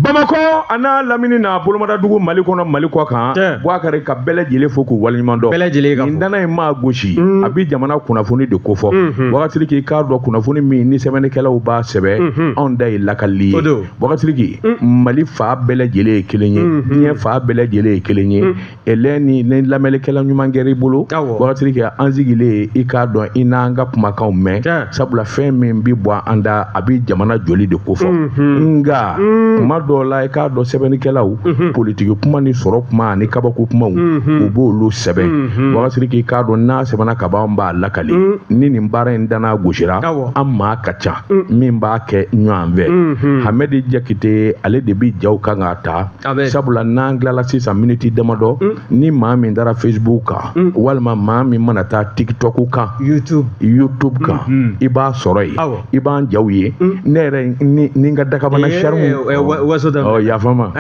Bamakɔ a n'a lamini n'a bolomadadugu, Mali kɔnɔ, Mali kɔ kan, Bubakari, ka bɛɛ lajɛlen fo k'u waleɲuman dɔn. Bɛɛ lajɛlen ka Nin fo. dana in maa gosi, a bɛ jamana kunnafoni de kofɔ. Bubakari Sidiki, k'a dɔn kunnafoni min ni sɛbɛnnikɛlaw b'a sɛbɛn, anw da ye lakali ye. O don. Bubakari Sidiki, Mali fa bɛɛ lajɛlen ye kelen ye, diɲɛ fa bɛɛ lajɛlen ye kelen ye. Ɛlɛ ni lamɛnnikɛla ɲuman kɛra i bolo, Bubakari Sidiki, an sigilen, i k'a dɔn i n'an ka kumakanw mɛn, sabula fɛn min bɛ bɔ an da, a bɛ jamana joli de kofɔ. Nka kuma dɔw la, i k'a dɔn sɛbɛnnikɛlaw, politiki kuma ni sɔrɔ kuma ani kabako kumaw, u b'olu sɛbɛn. Bubakari Sidiki, i k'a dɔn n'a sɛbɛnna ka ban, an b'a lakali. Ni nin baara in dana gosira, an maa ka ca min b'a kɛ ɲɔgɔn fɛ. Hamɛdi Jakite, ale de bi jaw kan k'a ta, sabula n'an tilala sisan, miniti damadɔ, ni maa min taara Facebook kan walima maa min mana taa TikTok kan, YouTube, YouTube kan, i b'a sɔrɔ yen, i b'an jaw ye. Ne yɛrɛ ni n ka dakabana sarimu Waso da. Ɔ, yafa ma,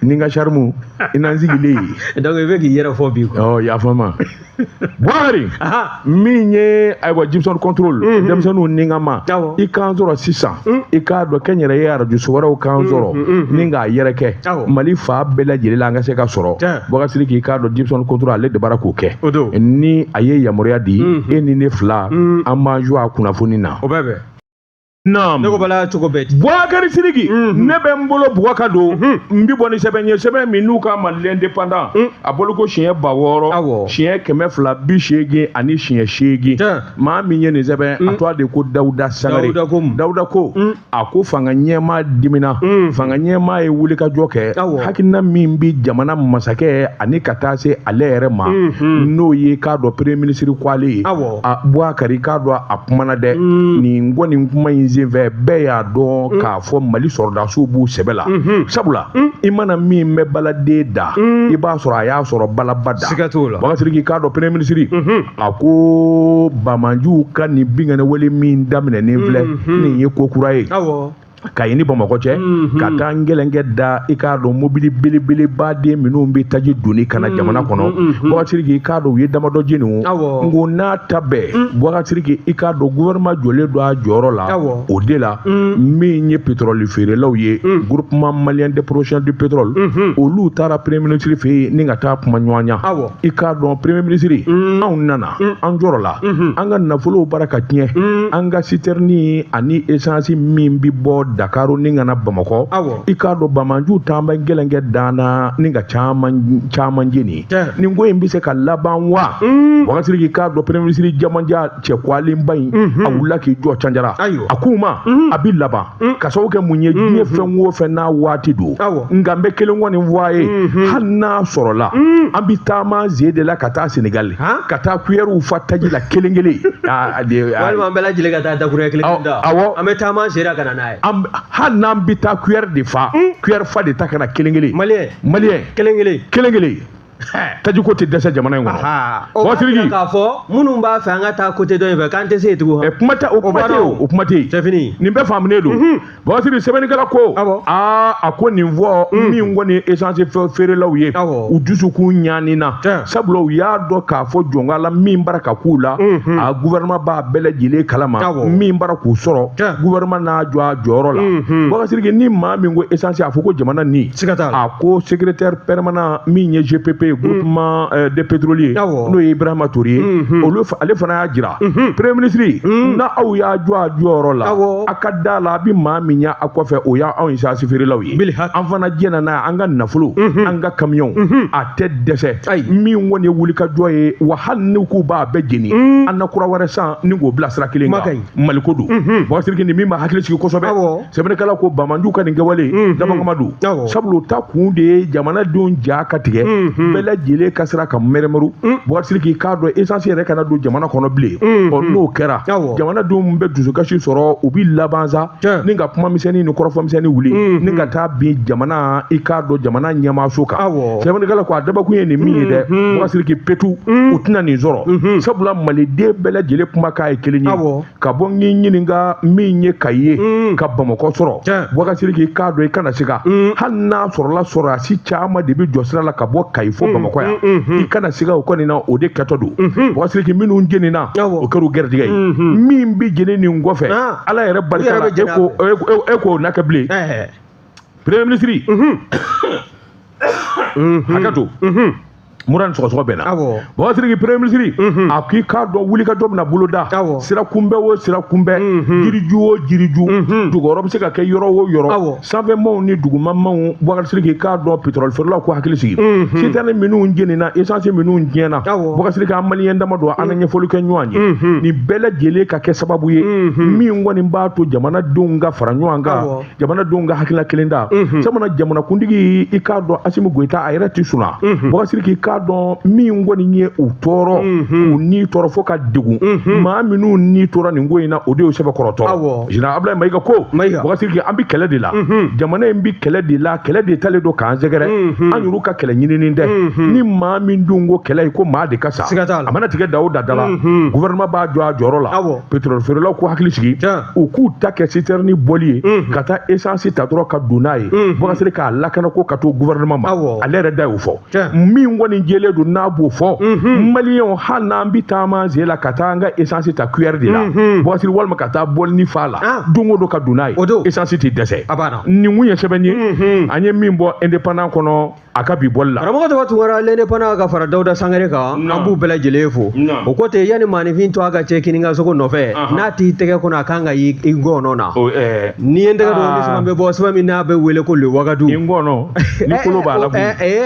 ni n ka sarimu i n'an sigilen ye. Donc i bɛ k'i yɛrɛ fɔ bi quoi. Ɔ, yafa ma, Buhari. Min ye, ayiwa, Gibson Control, denmisɛnninw ni ka ma i kan sɔrɔ sisan, i k'a dɔn kɛnyɛrɛye arajo wɛrɛw kan sɔrɔ ni k'a yɛrɛ kɛ Mali fa bɛɛ lajɛlen la, an ka se ka sɔrɔ. Bubakari Sidiki, i k'a dɔn Gibson Control, ale de bara k'o kɛ. Ni a ye yamaruya di e ni ne fila, an b'an jɔ a kunnafoni na. O bɛɛ bɛn. Naam. Ne ko bala cogo bɛɛ di. Bubakari Sidiki, ne bɛ n bolo bugɔ ka don, n bi bɔ ni sɛbɛn ye, sɛbɛn min n'u k'a ma L'Indépendant, a bolo ko siɲɛ 6000, siɲɛ 280 ani siɲɛ 8. Maa min ye nin sɛbɛn, a tɔgɔ de ko Dawuda Sangare. Dawuda ko mun? Dawuda ko, a ko fanga ɲɛmaa dimina, fanga ɲɛmaa ye wulikajɔ kɛ. Hakilina min bi jamana masakɛ ani ka taa se ale yɛrɛ ma, n'o ye k'a dɔn premier ministre ko ale ye, a Bubakari, k'a dɔn a kumana dɛ. Nin kɔni kuma in senfɛ, bɛɛ y'a dɔn k'a fɔ Mali sɔrɔdasiw b'u sɛbɛ la, sabula i mana min mɛn baladen da, i b'a sɔrɔ a y'a sɔrɔ balaba da. Siga t'o la. Bubakari Sidiki, k'a dɔn premier ministre a ko bamanjuw ka nin binkɛnɛ wale min daminɛnen filɛ nin ye, ko kura ye ka ɲini Bamakɔ cɛ ka taa n gɛlɛnkɛ da. I k'a dɔn mobili belebeleba den minnu bɛ taji doni ka na jamana kɔnɔ, Bubakari Sidiki, i k'a dɔn u ye damadɔ jeni o. N ko n'a ta bɛɛ, Bubakari Sidiki, i k'a dɔn gouvernement jɔlen don a jɔyɔrɔ la. O de la, min ye pétrole feerelaw ye, Groupement malien de production du pétrole, olu taara premier ministre fɛ yen ni ka taa kuma ɲɔgɔn ɲa. I k'a dɔn premier ministre, anw nana an jɔrɔ la, an ka nafolow bara ka tiɲɛ, an ka citerne ani essence min bi bɔ Dakar ni ka na Bamakɔ, i k'a dɔn bamanjuw t'an bɛ gɛlɛnkɛ danna ni ka caman caman jeni. Nin ko in bɛ se ka laban wa? Bubakari Sidiki, k'a dɔn premier ministre jamanja cɛ kwalenba in, a wulila k'i jɔ canjara. A k'u ma a bi laban ka sababu kɛ mun ye? Diɲɛ fɛn o fɛn n'a waati don. Nka n bɛ kelen kɔni fɔ a ye, hali n'a sɔrɔla an bɛ taama ze de la ka taa Senegali ka taa kuyɛriw fa taji la kelen kelen. Walima an bɛɛ lajɛlen ka taa dakuruɲɛ kelen da. Awɔ. An bɛ taama ze la ka na n'a ye. Hali n'an bɛ taa kuyɛri de fa, kuyɛri fa de ta ka na kelen kelen. Maliyɛn. Maliyɛn. Kelen kelen. Kelen kelen. Taji ko tɛ dɛsɛ jamana in kɔnɔ. O b'a yira k'a fɔ minnu b'a fɛ an ka taa côté dɔ in fɛ, k'an tɛ se yen tugun. Kuma tɛ o, kuma tɛ yen, o kuma tɛ yen. C'est fini. Nin bɛɛ faamunen don. Bubakari, sɛbɛnnikɛla ko aa, a ko nin fɔ min kɔni ye essence feerelaw ye, u dusukun ɲanina, sabula u y'a dɔn k'a fɔ jɔnkala min bara ka k'u la, a gouvernement b'a bɛɛ lajɛlen kalama. Min bara k'u sɔrɔ, gouvernement n'a jɔ a jɔyɔrɔ la. Bubakari Sidiki, ni maa min ko essence, a fɔ ko jamana ni a ko secrétaire permanent min ye GPP, Groupement des pétroliers, n'o ye Ibrahima Touré ye, olu ale fana y'a jira premier ministre n'a aw y'a jɔ a jɔyɔrɔ la, a ka da la a bɛ maa min ɲɛ a kɔfɛ, o y'anw essence feerelaw ye. An fana jɛna n'a ye, an ka nafolo, an ka camion, a tɛ dɛsɛ. Min kɔni ye wulikajɔ ye wa, hali n'u k'u b'a bɛɛ jeni, an na kura wɛrɛ san ni k'o bila sira kelen kan. Maliko don. Bubakari Sidiki, nin min ma hakili sigi kosɛbɛ, sɛbɛnnikɛla ko bamanjuw ka nin kɛwale dabakama don, sabula u ta kun de ye jamanadenw ja ka tigɛ, bɛɛ lajɛlen ka sira ka mɛrɛmɛrɛ. Bubakari Sidiki, k'a dɔn essence yɛrɛ kana don jamana kɔnɔ bilen. Ɔ, n'o kɛra, jamanadenw bɛ dusukasi sɔrɔ, u bi laban sa ni ka kuma misɛnnin ni kɔrɔfɔ misɛnnin wuli ni ka taa bin jamana, i k'a dɔn jamana ɲɛmaaso kan. Sɛbɛnnikɛla ko a dabakun ye nin min ye dɛ, Bubakari Sidiki, petu u tɛna nin sɔrɔ, sabula maliden bɛɛ lajɛlen kumakan ye kelen ye. Ka bɔ n k'i ɲininka min ye Kayi ye ka Bamakɔ sɔrɔ, Bubakari Sidiki, k'a dɔn i kana siga, hali n'a sɔrɔla sɔrɔdasi caman de bɛ jɔ sira la ka bɔ Kayi fo Bamakɔ yan, i kana siga o kɔni na, o de kɛtɔ don. Bubakari Sidiki, minnu jenina, o kɛra u gɛrɛjɛgɛ ye. Min bɛ jeni nin kɔfɛ, Ala yɛrɛ barika la, e k'o na kɛ bilen. Premier ministre, hakɛ to, mura ni sɔgɔsɔgɔ bɛnna. Bubakari Sidiki, premier ministre a k'i k'a dɔn wulikajɔ bɛna boloda, sira kunbɛ o sira kunbɛ, jiriju o jiriju, dugukɔrɔ bɛ se ka kɛ yɔrɔ o yɔrɔ, sanfɛmaw ni dugumamaw. Bubakari Sidiki, k'a dɔn pétrole feerelaw ko hakili sigi, citerne minnu jenina, essence minnu tiɲɛna, Bubakari Sidiki, an maliyɛn dama don, an na ɲɛfɔli kɛ ɲɔgɔn ye. Nin bɛɛ lajɛlen ka kɛ sababu ye min kɔni b'a to jamanadenw ka fara ɲɔgɔn kan, jamanadenw ka hakilina kelen ta. Sabula jamanakuntigi, i k'a dɔn Asimi Goyita, a yɛrɛ tɛ sunaa. Bubakari Sidiki, k'a dɔn min kɔni ye u tɔɔrɔ, u ni tɔɔrɔ fo ka degun, maa minnu ni tora nin ko in na, o de y'o sɛbɛkɔrɔ tɔɔrɔ. Général Abdoulaye Mayiga ko, Bubakari Sidiki, an bɛ kɛlɛ de la, jamana in bɛ kɛlɛ de la, kɛlɛ de talen don k'an sɛgɛrɛ, an yɛrɛw ka kɛlɛ ɲinini tɛ. Ni maa min dun ko kɛlɛ ye ko maa de ka sa, a mana tigɛ da o da da la, gouvernement b'a jɔ a jɔyɔrɔ la. Pétrole feerelaw ko hakili sigi, u k'u ta kɛ citerne bɔli ye ka taa essence ta dɔrɔn ka don n'a ye. Bubakari Sidiki, k'a lakana ko ka to gouvernement ma, ale yɛrɛ da y'o fɔ. Min kɔni jɛlen don n'a b'o fɔ, maliyɛnw, hali n'an bɛ taama sen la ka taa an ka essence ta cuillère de la, Bubakari Sidiki, walima ka taa bɔlini fa la don o don ka don n'a ye, essence tɛ dɛsɛ. Nin kun ye sɛbɛn ye an ye min bɔ Indépendant kɔnɔ a ka bi bɔli la. Karamɔgɔ Taba Tunkara, l'Indépendant ka fara Dawuda Sangare kan, an b'u bɛɛ lajɛlen fo. O ko ten, yanni maaninfin to a ka cɛ kini ka sogo nɔfɛ, n'a t'i tɛgɛ kɔnɔ, a kan ka y'i ngɔnɔ na. N'i ye n tɛgɛ don ni sɛbɛn bɛ bɔ, sɛbɛn min n'a bɛ wele ko Le Wagadu. I ngɔnɔ ni kolo b'a la.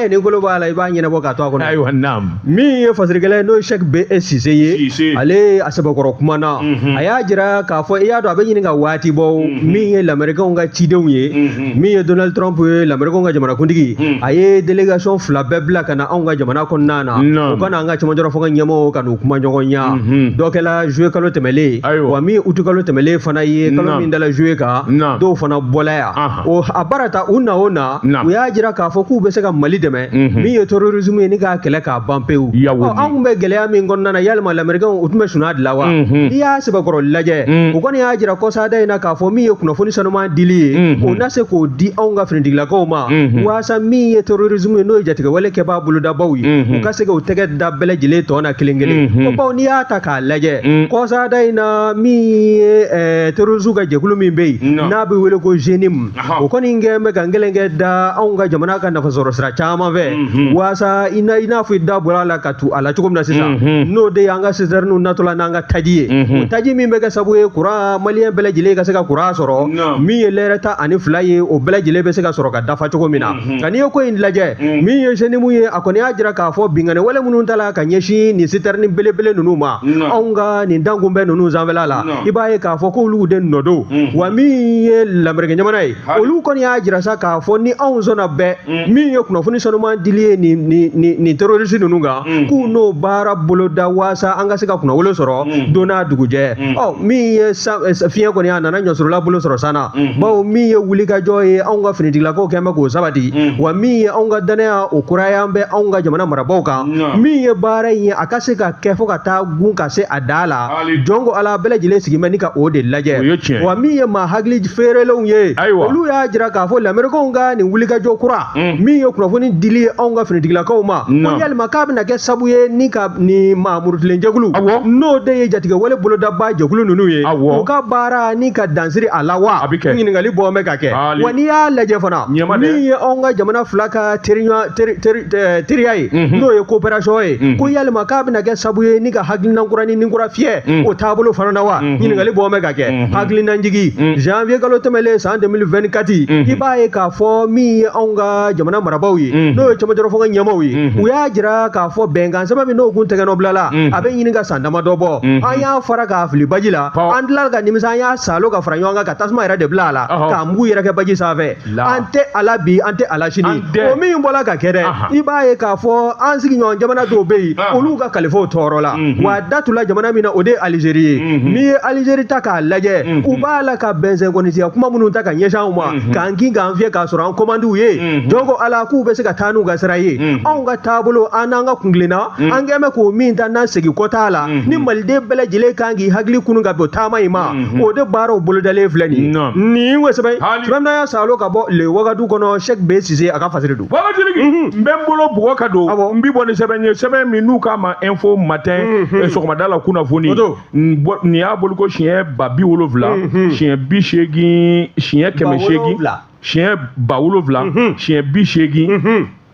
Ni kolo b'a la, i b'a ɲɛnabɔ k'a to a kɔnɔ. Ayiwa, naam. Min ye fasirikɛla ye, n'o ye Cheikh B.E. Cissé ye, ale a sɛbɛkɔrɔ kuma na, a y'a jira k'a fɔ, i y'a dɔn a bɛ ɲini ka waati bɔ, min ye lamɛrikɛnw ka cidenw ye, min ye Donald Trump ye, lamɛrikɛnw ka jamanakuntigi, a ye délégation fila bɛɛ bila ka na anw ka jamana kɔnɔna na, u ka na an ka cɛmancɛrɔ fanga ɲɛmɔgɔw ka n'u kuma ɲɔgɔnya. Dɔ kɛla juillet kalo tɛmɛlen, wa min août kalo tɛmɛlen fana ye, kalo min dala juillet kan, dɔw fana bɔla yan. O a baara ta u na o na, u y'a jira k'a fɔ k'u bɛ se ka Mali dɛmɛ, min ye terrorisme ye, ni k'a kɛlɛ k'a ban pewu. Anw kun bɛ gɛlɛya min kɔnɔna na, yalima lamɛrikɛnw u tun bɛ sunaa de la wa? N'i y'a sɛbɛkɔrɔ lajɛ, u kɔni y'a jira kɔsada in na k'a fɔ min ye kunnafoni sanuman dili ye, u na se k'o di anw ka finitigilakaw ma, waasa min ye terrorisme ye, n'o ye jatigɛwale kɛbaa bolodabaw ye, u ka se k'u tɛgɛ da bɛɛ lajɛlen tɔ na kelen kelen. Ko bawo n'i y'a ta k'a lajɛ kɔsada in na, min ye terrorisme ka jɛkulu min bɛ yen n'a bɛ wele ko JNIM, o kɔni kɛ bɛ ka n kelen kɛ da anw ka jamana ka nafasɔrɔ sira caman fɛ, waasa i n'a fɔ i da bɔra a la ka tu a la cogo min na sisan, n'o de y'an ka citernew natɔla n'an ka taji ye, o taji min bɛ kɛ sababu ye courant maliyɛn bɛɛ lajɛlen ka se ka courant sɔrɔ, min ye lɛrɛ 12 ye, o bɛɛ lajɛlen bɛ se ka sɔrɔ ka dafa cogo min na. Nka n'i ye ko in lajɛ, min ye JNIM ye, a kɔni y'a jira k'a fɔ binkanni wale minnu ta la ka ɲɛsin nin citerne belebele ninnu ma anw ka nin dankunbɛn ninnu sanfɛla la, i b'a ye k'a fɔ k'olu de nɔ don. Wa min ye lamɛrikɛn jamana ye, olu kɔni y'a jira sa k'a fɔ ni anw sɔnna bɛɛ, min ye kunnafoni sanuman dili ye nin terroriste ninnu kan, k'u n'o baara boloda waasa an ka se ka kunnawolo sɔrɔ don n'a dugujɛ. Ɔ min ye fiɲɛ kɔni, a nana ɲɔsɔrɔla bolo sɔrɔ san na, bawo min ye wulikajɔ ye, anw ka finitigilakaw kɛn bɛ k'o sabati, wa min ye anw ka danaya o kuraya bɛ anw ka jamana marabaaw kan, min ye baara in ye a ka se ka kɛ fo ka taa gun ka se a da la, jɔn ko Ala bɛɛ lajɛlen sigi bɛ ni ka o de lajɛ. Wa min ye maa hakili feerelenw ye, olu y'a jira k'a fɔ lamɛrikɛnw ka nin wulikajɔ kura min ye kunnafoni dili ye anw ka finitigilakaw ma, ko yalima k'a bɛna kɛ sabu ye ni ka nin maa murutilen jɛkulu, n'o de ye jatigɛwale bolodaba jɛkulu ninnu ye, u ka baara ni ka dansiri a la wa? Ɲininkali bɔ bɛ ka kɛ. Wa n'i y'a lajɛ fana, min ye anw ka jamana fila ka teriya ye, n'o ye coopération ye, ko yalima k'a bɛna kɛ sabu ye ni ka hakilina kura ni kura fiyɛ o taabolo fana na wa? Ɲininkali bɔ bɛ ka kɛ. Hakilinajigi, janvier kalo tɛmɛlen san 2024, i b'a ye k'a fɔ min ye anw ka jamana marabaaw ye, n'o ye cɛmancɛrɔ fanga ɲɛmaaw ye, u y'a jira k'a fɔ bɛnkan sɛbɛn min n'o kun tɛgɛnɔ bila la, a bɛ ɲini ka san damadɔ bɔ, an y'a fara k'a fili baji la, an tilala ka nimisa, an y'a salo ka fara ɲɔgɔn kan ka tasuma yɛrɛ de bila a la, k'a mugu yɛrɛ kɛ baji sanfɛ. An tɛ a la bi, an tɛ a la sini. O min bɔla ka kɛ dɛ, i b'a ye k'a fɔ an sigiɲɔgɔn jamana dɔw bɛ yen, olu ka kalifaw tɔɔrɔ la, wa datula jamana min na, o de ye Alizeri ye. N'i ye Alizeri ta k'a lajɛ, u b'a la ka bɛnsɛnkɔnisiya kuma minnu ta ka ɲɛsin anw ma, k'an kin k'an fiyɛ k'a sɔrɔ an kɔmandiw ye, jɔn ko Ala k'u bɛ se ka taa n'u ka sira ye. Anw ka taabolo, an n'an ka kuntilenna, an kɛn bɛ k'o min ta n'an segin kɔ t'a la, ni maliden bɛɛ lajɛlen kan k'i hakili kunu ka bɛn taama in ma, o de baaraw bolodalen filɛ nin ye. Nin wo sɛbɛn sɛbɛn min y'a salo ka bɔ Le Wagadu kɔnɔ, Cheikh B Cissé a ka fasiri don. N bɛ n bolo bugɔ ka don, n bi bɔ ni sɛbɛn ye, sɛbɛn min n'u k'a ma Info Matin, sɔgɔmada la kunnafoni. Nin y'a bolo ko siɲɛ 70,000, siɲɛ 80, siɲɛ 800. Siɲɛ 7000, siɲɛ 80,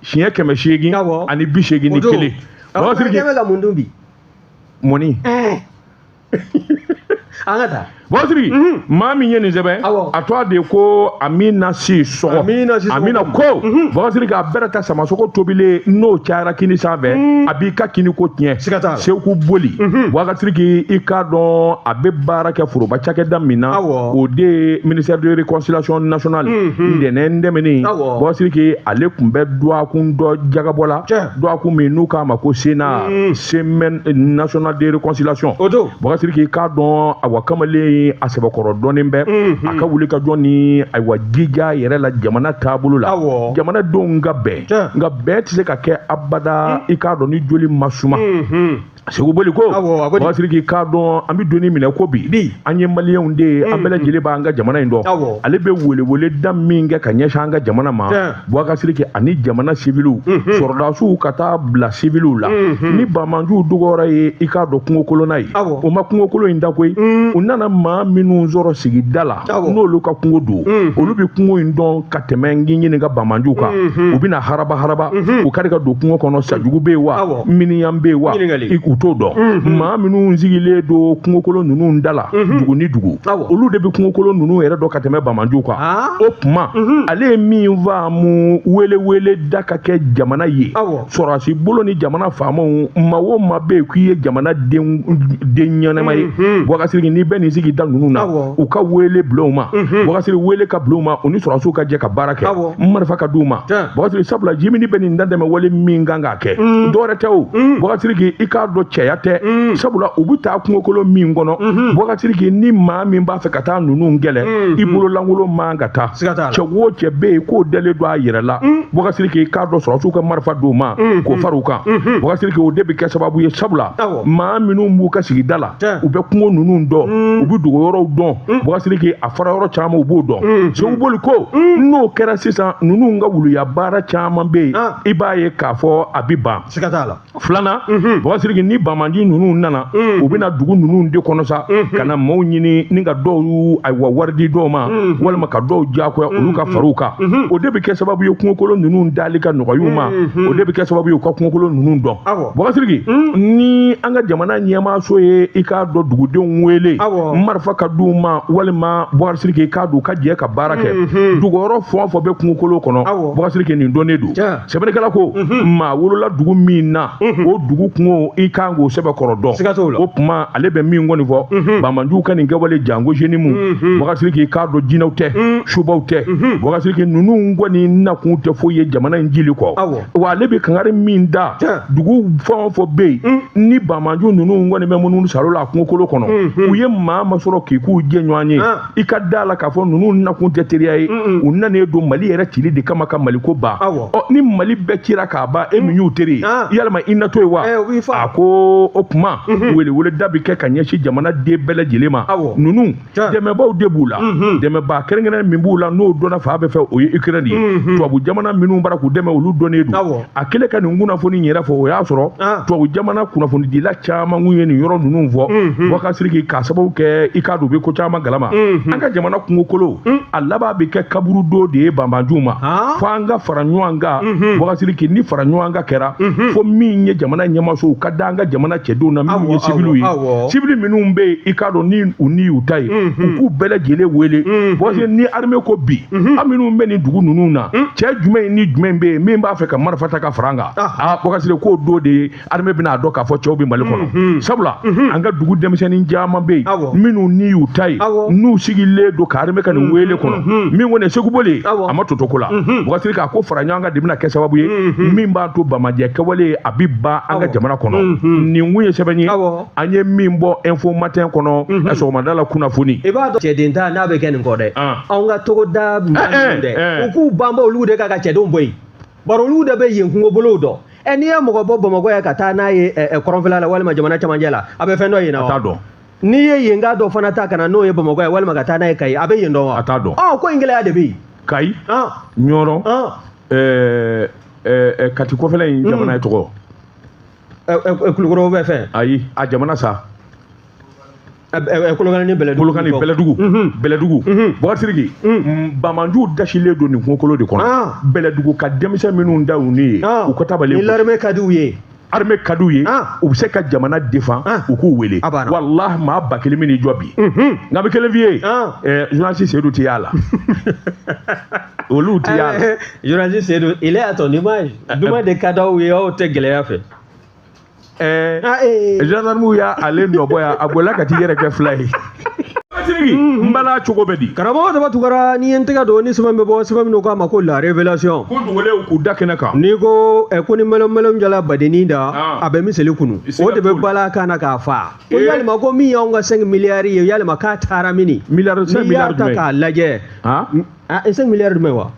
siɲɛ 881. O don. Bɛ ka mun dun bi? Mɔni. An ka taa. Bɔsiri, maa min ye nin sɛbɛn, a tɔgɔ de ko Amina Sisɔgɔ. Amina ko Bɔsiri k'a bɛrɛ ta samasogo tobilen n'o cayara kini sanfɛ, a b'i ka kini ko tiɲɛ. Seku Boli Bɔsiri, i k'a dɔn a bɛ baara kɛ foroba cakɛda min na, o de ye ministère de réconciliation nationale. Ntɛnɛn tɛmɛnen, Bɔsiri, ale tun bɛ dɔgɔkun dɔ jagabɔ la, dɔgɔkun min n'u k'a ma ko SENA, semaine nationale de réconciliation. Bɔsiri, i k'a dɔn awa kamalen a sɛbɛkɔrɔ dɔnnen bɛ a ka wuli ka jɔ ni ayiwa jija yɛrɛ la jamana taabolo la, jamanadenw ka bɛn. Nka bɛn tɛ se ka kɛ abada, i k'a dɔn ni joli ma suma. Segu Boli ko Bɔsiri, k'i k'a dɔn an bɛ donni minɛ ko bi an ye maliyɛnw de ye, an bɛɛ lajɛlen b'an ka jamana in dɔn. Ale bɛ welewele da min kɛ ka ɲɛsin an ka jamana ma, Bɔsiri, ani jamana siviliw, sɔrɔdasiw ka taa bila siviliw la, ni banbaanciw dugɔrɔ ye, i k'a dɔn kungokolonna ye, o ma kungokolon in da koyi. U nana maa minnu sɔrɔ sigida la, n'olu ka kungo don, olu bɛ kungo in dɔn ka tɛmɛ n ɲininka banbaanciw kan. U bɛna haraba haraba, u kari ka don kungo kɔnɔ, sajugu bɛ yen wa, miniyan bɛ yen wa, u t'o dɔn. Maa minnu sigilen don kungokolon ninnu da la, dugu ni dugu, olu de bɛ kungokolon ninnu yɛrɛ dɔn ka tɛmɛ banbaanciw kan. O tuma ale ye min faamu, wele da ka kɛ jamana ye, sɔrɔdasi bolo ni jamana faamaw, maa o maa bɛ yen k'i ye jamana den ɲɛnama ye, Bɔsiri, n'i bɛ nin sigida ninnu na, u ka wele bila u ma. Bɔsiri, wele ka bila u ma, u ni sɔrɔdasiw ka jɛ ka baara kɛ, marifa ka d'u ma. Bɔsiri, sabula jimini bɛ nin dantɛmɛ wale min kan k'a kɛ, dɔwɛrɛ tɛ o. Bɔsiri, i k'a dɔn cɛya tɛ, sabula u bɛ taa kungokolon min kɔnɔ, Bɔsiri, ni maa min b'a fɛ ka taa ninnu kɛlɛ, i bolo lankolon man ka taa. Cɛ o cɛ bɛ yen k'o dalen don a yɛrɛ la, Bɔsiri, i k'a dɔn sɔrɔdasiw ka marifa d'u ma k'o fara u kan. Bɔsiri, o de bɛ kɛ sababu ye, sabula maa minnu b'u ka sigida la, u bɛ kungo ninnu dɔn, u bɛ dogo yɔrɔw dɔn. Bɔsiri, a fara yɔrɔ caman u b'o dɔn. Segu Boli ko n'o kɛra sisan, ninnu ka wuluya baara caman bɛ yen, i b'a ye k'a fɔ a bɛ ban. Filanan, Bɔsiri, ni banbaanci ninnu nana, u bɛna dugu ninnu de kɔnɔ sa, ka na maaw ɲini ni ka dɔw ayiwa wari di dɔw ma, walima ka dɔw diyagoya olu ka far'u kan. O de bɛ kɛ sababu ye kungokolon ninnu dali ka nɔgɔya u ma, o de bɛ kɛ sababu ye u ka kungokolon ninnu dɔn. Bɔsiri, ni an ka jamana ɲɛmaaso ye i k'a dɔn dugudenw wele, marifa ka d'u ma, walima Bɔsiri, i k'a dɔn u ka jɛ ka baara kɛ, duguyɔrɔ fɛn o fɛn bɛ kungokolon kɔnɔ, Bɔsiri, nin dɔnnen don. Sɛbɛnnikɛla ko maa wolola dugu min na, o dugu kungo i kan k'o sɛbɛkɔrɔ dɔn. O tuma ale bɛ min kɔni fɔ, banbaanciw ka nin kɛwale janko JNIM, Bɔsiri, k'i k'a dɔn jinɛw tɛ, subaw tɛ. Bɔsiri, ninnu kɔni nakun tɛ foyi ye jamana in jili kɔ. Wa ale bɛ kangari min da, dugu fɛn o fɛn bɛ yen ni banbaanciw ninnu kɔni bɛ munumunu salo la kungokolo kɔnɔ, u ye maa ma sɔrɔ k'i k'u jɛ ɲɔgɔn ye, i ka da la k'a fɔ ninnu nakun tɛ teriya ye, u nanen don Mali yɛrɛ cili de kama ka Mali ko ban. Ɔ ni Mali bɛɛ cira k'a ban, e min y'u teri ye, yalima i natɔ ye wa? A ko o tuma welewele da bɛ kɛ ka ɲɛsin jamana den bɛɛ lajɛlen ma. Ninnu dɛmɛbaaw de b'u la, dɛmɛbaa kɛrɛnkɛrɛn min b'u la n'o dɔnna fan bɛɛ fɛ, o ye Ukraine ye. Tubabu jamana minnu bara k'u dɛmɛ, olu dɔnnen don. A kɛlen ka nin kunnafoni yɛrɛ fɔ, o y'a sɔrɔ tubabu jamana kunnafonidila caman kun ye nin yɔrɔ ninnu fɔ. Bɔsiri, k'a sababu kɛ i k'a dɔn u bɛ ko caman kalama. An ka jamana kungokolo a laban bɛ kɛ kaburudo de ye banbaanciw ma. Fo an ka fara ɲɔgɔn kan, Bɔsiri, ni fara ɲɔgɔn kan kɛra, fo min ye jamana ɲɛmaasow ka da an ka jamana cɛdenw na, minnu ye siviliw ye, sivili minnu bɛ yen i k'a dɔn ni u ni y'u ta ye, u k'u bɛɛ lajɛlen wele. Bɔsiri, ni armée ko bi, an minnu bɛ nin dugu ninnu na, cɛ jumɛn ni jumɛn bɛ yen min b'a fɛ ka marifa ta ka fara an kan? Aa, Bɔsiri, k'o don de ye armée bɛna a dɔn k'a fɔ cɛw bɛ Mali kɔnɔ. Sabula an ka dugu denmisɛnnin caman bɛ yen minnu ni y'u ta ye, n'u sigilen don ka armée ka nin wele kɔnɔ. Min kɔni ye Segu Boli, a ma toto ko la. Bɔsiri, k'a ko fara ɲɔgɔn kan de bɛna kɛ sababu ye min b'a to bamajɛ kɛwale a bɛ ban an ka jamana kɔnɔ. Nin kun ye sɛbɛn ye an ye min bɔ Info Matin kɔnɔ sɔgɔmada la kunnafoni. I b'a dɔn cɛden ta n'a bɛ kɛ nin kɔ dɛ, anw ka togoda ninnu dɛ, u k'u banba olu de ka cɛdenw bɔ yen, bari olu de bɛ yen kungobolow dɔn. N'i ye mɔgɔ bɔ Bamakɔ yan ka taa n'a ye kɔrɔnfɛla la walima jamana camancɛ la, a bɛ fɛn dɔ yen na wa? A t'a dɔn. N'i ye yen ka dɔ fana ta ka na n'o ye Bamakɔ yan walima ka taa n'a ye Kayi, a bɛ yen dɔn wa? A t'a dɔn. Ɔ ko in gɛlɛya de bɛ yen. Kayi, Ɲɔrɔ, Kati kɔfɛla in jamana ye tɔgɔ. Kulukɔrɔ bɛ fɛn. Ayi, a jamana sa. Kolokani ni Bɛlɛdugu. Kolokani, Bɛlɛdugu, Bɛlɛdugu. Bubakari Sidiki, banbaanciw dasilen don nin kungokolo de kɔnɔ. Bɛlɛdugu ka denmisɛn minnu da u ni ye, u ka tabalen. Ni l'armée ka di u ye. Armée ka d'u ye, u bɛ se ka jamana défend, u k'u wele. Walahi, maa 1000 min n'i jɔ bi. Nka bɛ kelen f'i ye, journaliste Seydou tɛ y'a la, olu tɛ y'a la. Journaliste Seydou, il est à ton image. Duman de ka d'aw ye, aw tɛ gɛlɛya fɛ. Gendarme y'ale nɔbɔ yan, a bolila ka t'i yɛrɛ kɛ fila ye. Sidiki, n bala cogo bɛ di? Karamɔgɔ Daba Tunkara, n'i ye n tɛgɛ don ni sɛbɛn bɛ bɔ, sɛbɛn min k'a ma ko La Révélation. Ko dogolenw k'u da kɛnɛ kan. N'i ko ko ni mɛlɛn jala badennin da, a bɛ miseli kunu, o de bɛ bala kan na k'a fa. Ko yalima ko min y'anw ka 5 miliyari ye, yalima k'a taara mini? Miliyari, 5 miliyari jumɛn? N'i y'a ta k'a lajɛ. 5 miliyari jumɛn wa?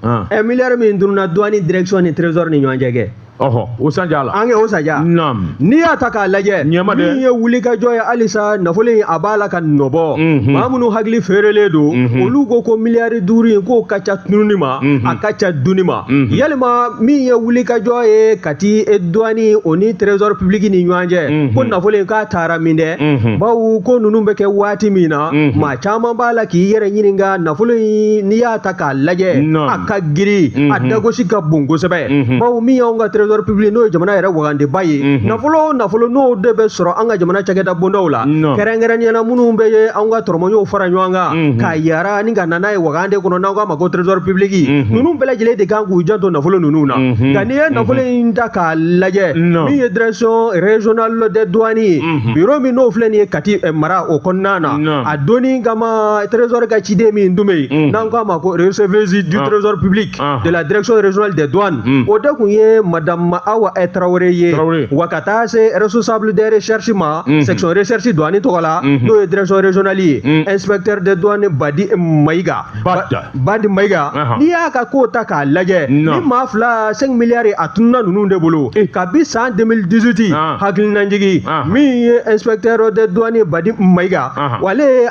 Miliyari min dunna douane direction ni trésor ni ɲɔgɔn cɛ kɛ. Ɔhɔ, o sanja la. An kɛ o sanja. Naam. N'i y'a ta k'a lajɛ, ɲɛma dɛ, min ye wulikajɔ ye halisa, nafolo in a b'a la ka nɔbɔ. Maa minnu hakili feerelen don, olu ko miliyari 5 in k'o ka ca tununi ma, a ka ca dunni ma. Yalima min ye wulikajɔ ye Kati douane o ni trésor public ni ɲɔgɔn cɛ, ko nafolo in k'a taara min dɛ? Bawo ko ninnu bɛ kɛ waati min na, maa caman b'a la k'i yɛrɛ ɲininka nafolo in, n'i y'a ta k'a lajɛ, a ka girin, a dagosi ka bon kosɛbɛ. Bawo min y'anw ka trésor public, n'o ye jamana yɛrɛ wagandeba ye, nafolo o nafolo n'o de bɛ sɔrɔ an ka jamana cakɛda bondaw la, kɛrɛnkɛrɛnnenya la minnu bɛ ye an ka tɔrɔmɔɲɔw fara ɲɔgɔn kan k'a yara ni ka na n'a ye wagande kɔnɔ, n'an k'a ma ko trésor public, ninnu bɛɛ lajɛlen de kan k'u janto nafolo ninnu na. Nka n'i ye nafolo in ta k'a lajɛ, min ye direction régionale des douanes ye, bureau min n'o filɛ nin ye Kati mara o kɔnɔna na, a donni kama trésor ka ciden min tun bɛ yen, n'an k'a ma ko receveuse du trésor public de la direction régionale des douanes, o de tun ye madame Awa Traoré ye. Wa ka taa se responsable des recherches ma, section recherche douane tɔgɔ la, n'o ye direction régionale ye, inspecteur des douanes Badi Mayiga. Badi Mayiga, n'i y'a ka ko ta k'a lajɛ, ni maa fila 5 milliards a tununa ninnu de bolo kabi san 2018. Hakilinajigi, min ye inspecteur des douanes Badi Mayiga,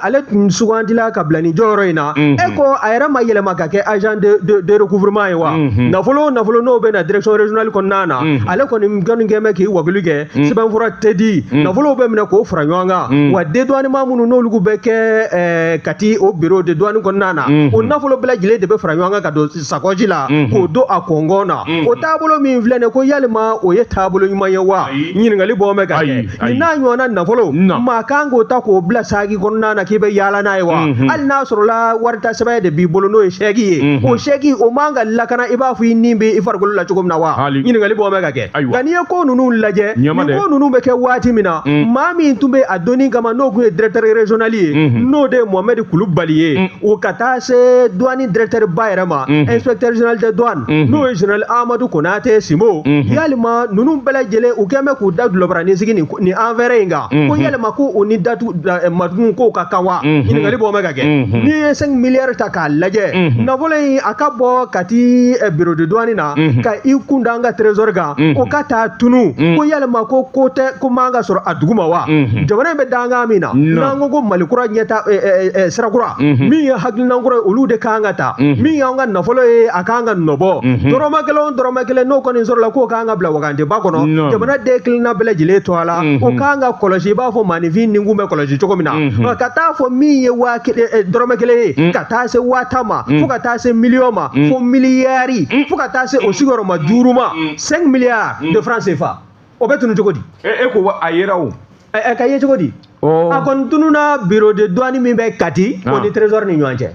ale tun sugandila ka bila nin jɔyɔrɔ in na, e ko a yɛrɛ ma yɛlɛma ka kɛ agent de recouvrement ye wa? Nafolo o nafolo n'o bɛ na direction régionale kɔnɔna na, ale kɔni kɛ bɛ k'i wakili kɛ, sɛbɛnfura tɛ di, nafolow bɛ minɛ k'o fara ɲɔgɔn kan. Wa dédouanement minnu n'olu bɛ kɛ Kati o bureau de douane kɔnɔna na, o nafolo bɛɛ lajɛlen de bɛ fara ɲɔgɔn kan ka don sakɔji la k'o don a kɔngɔn na. O taabolo min filɛ nin ye, ko yalima o ye taabolo ɲuman ye wa? Ɲininkali bɔ bɛ ka kɛ. Nin n'a ɲɔgɔnna nafolo, maa kan k'o ta k'o bila saki kɔnɔna na k'i bɛ yaala n'a ye wa? Hali n'a sɔrɔla wari ta sɛbɛn de b'i bolo, n'o ye chèque ye, o chèque o man ka lakana i b'a fɔ i nin bɛ i farikolo la cogo min na wa? Ɲininkali bɔ bɛ ka kɛ. Nka n'i ye ko ninnu lajɛ, nin ko ninnu bɛ kɛ waati min na, maa min tun bɛ a donni kama, n'o tun ye directeur régional ye, n'o de ye Mohamed Kulubali ye, o ka taa se douane directeur ba yɛrɛ ma, inspecteur général des douanes, n'o ye général Amadou Konate Simo, yalima ninnu bɛɛ lajɛlen u kɛn bɛ k'u da dulɔbaranin sigi nin affaire in kan, ko yalima ko o ni datu matugun kow ka kan wa? Ɲininkali bɔ bɛ ka kɛ. N'i ye 5 milliards ta k'a lajɛ, nafolo in a ka bɔ Kati bureau de douane na ka i kun da an ka trésor kan, o ka taa tunu, ko yalima ko tɛ ko man ka sɔrɔ a duguma wa? Jamana in bɛ dangan min na, n'an ko ko Mali kura ɲɛta sira kura, min ye hakilina kura ye, olu de kan ka ta. Min y'an ka nafolo ye, a kan ka nɔbɔ. Dɔrɔmɛ kelen o dɔrɔmɛ kelen n'o kɔni sɔrɔla k'o kan ka bila wagandeba kɔnɔ, jamana den kelenna bɛɛ lajɛlen to a la, o kan ka kɔlɔsi i b'a fɔ maaninfin ninkun bɛ kɔlɔsi cogo min na. Ka taa fɔ min ye 1000 dɔrɔmɛ kelen ye, ka taa se 10,000 ma, fo ka taa se miliyɔn ma, fo miliyari, fo ka taa se o sigiyɔrɔma duuru ma, 5 milliards de francs CFA, o bɛ tunu cogo di? E ko a yera o. Ka ye cogo di? A kɔni tununa bureau de douane min bɛ Kati o ni trésor ni ɲɔgɔn cɛ.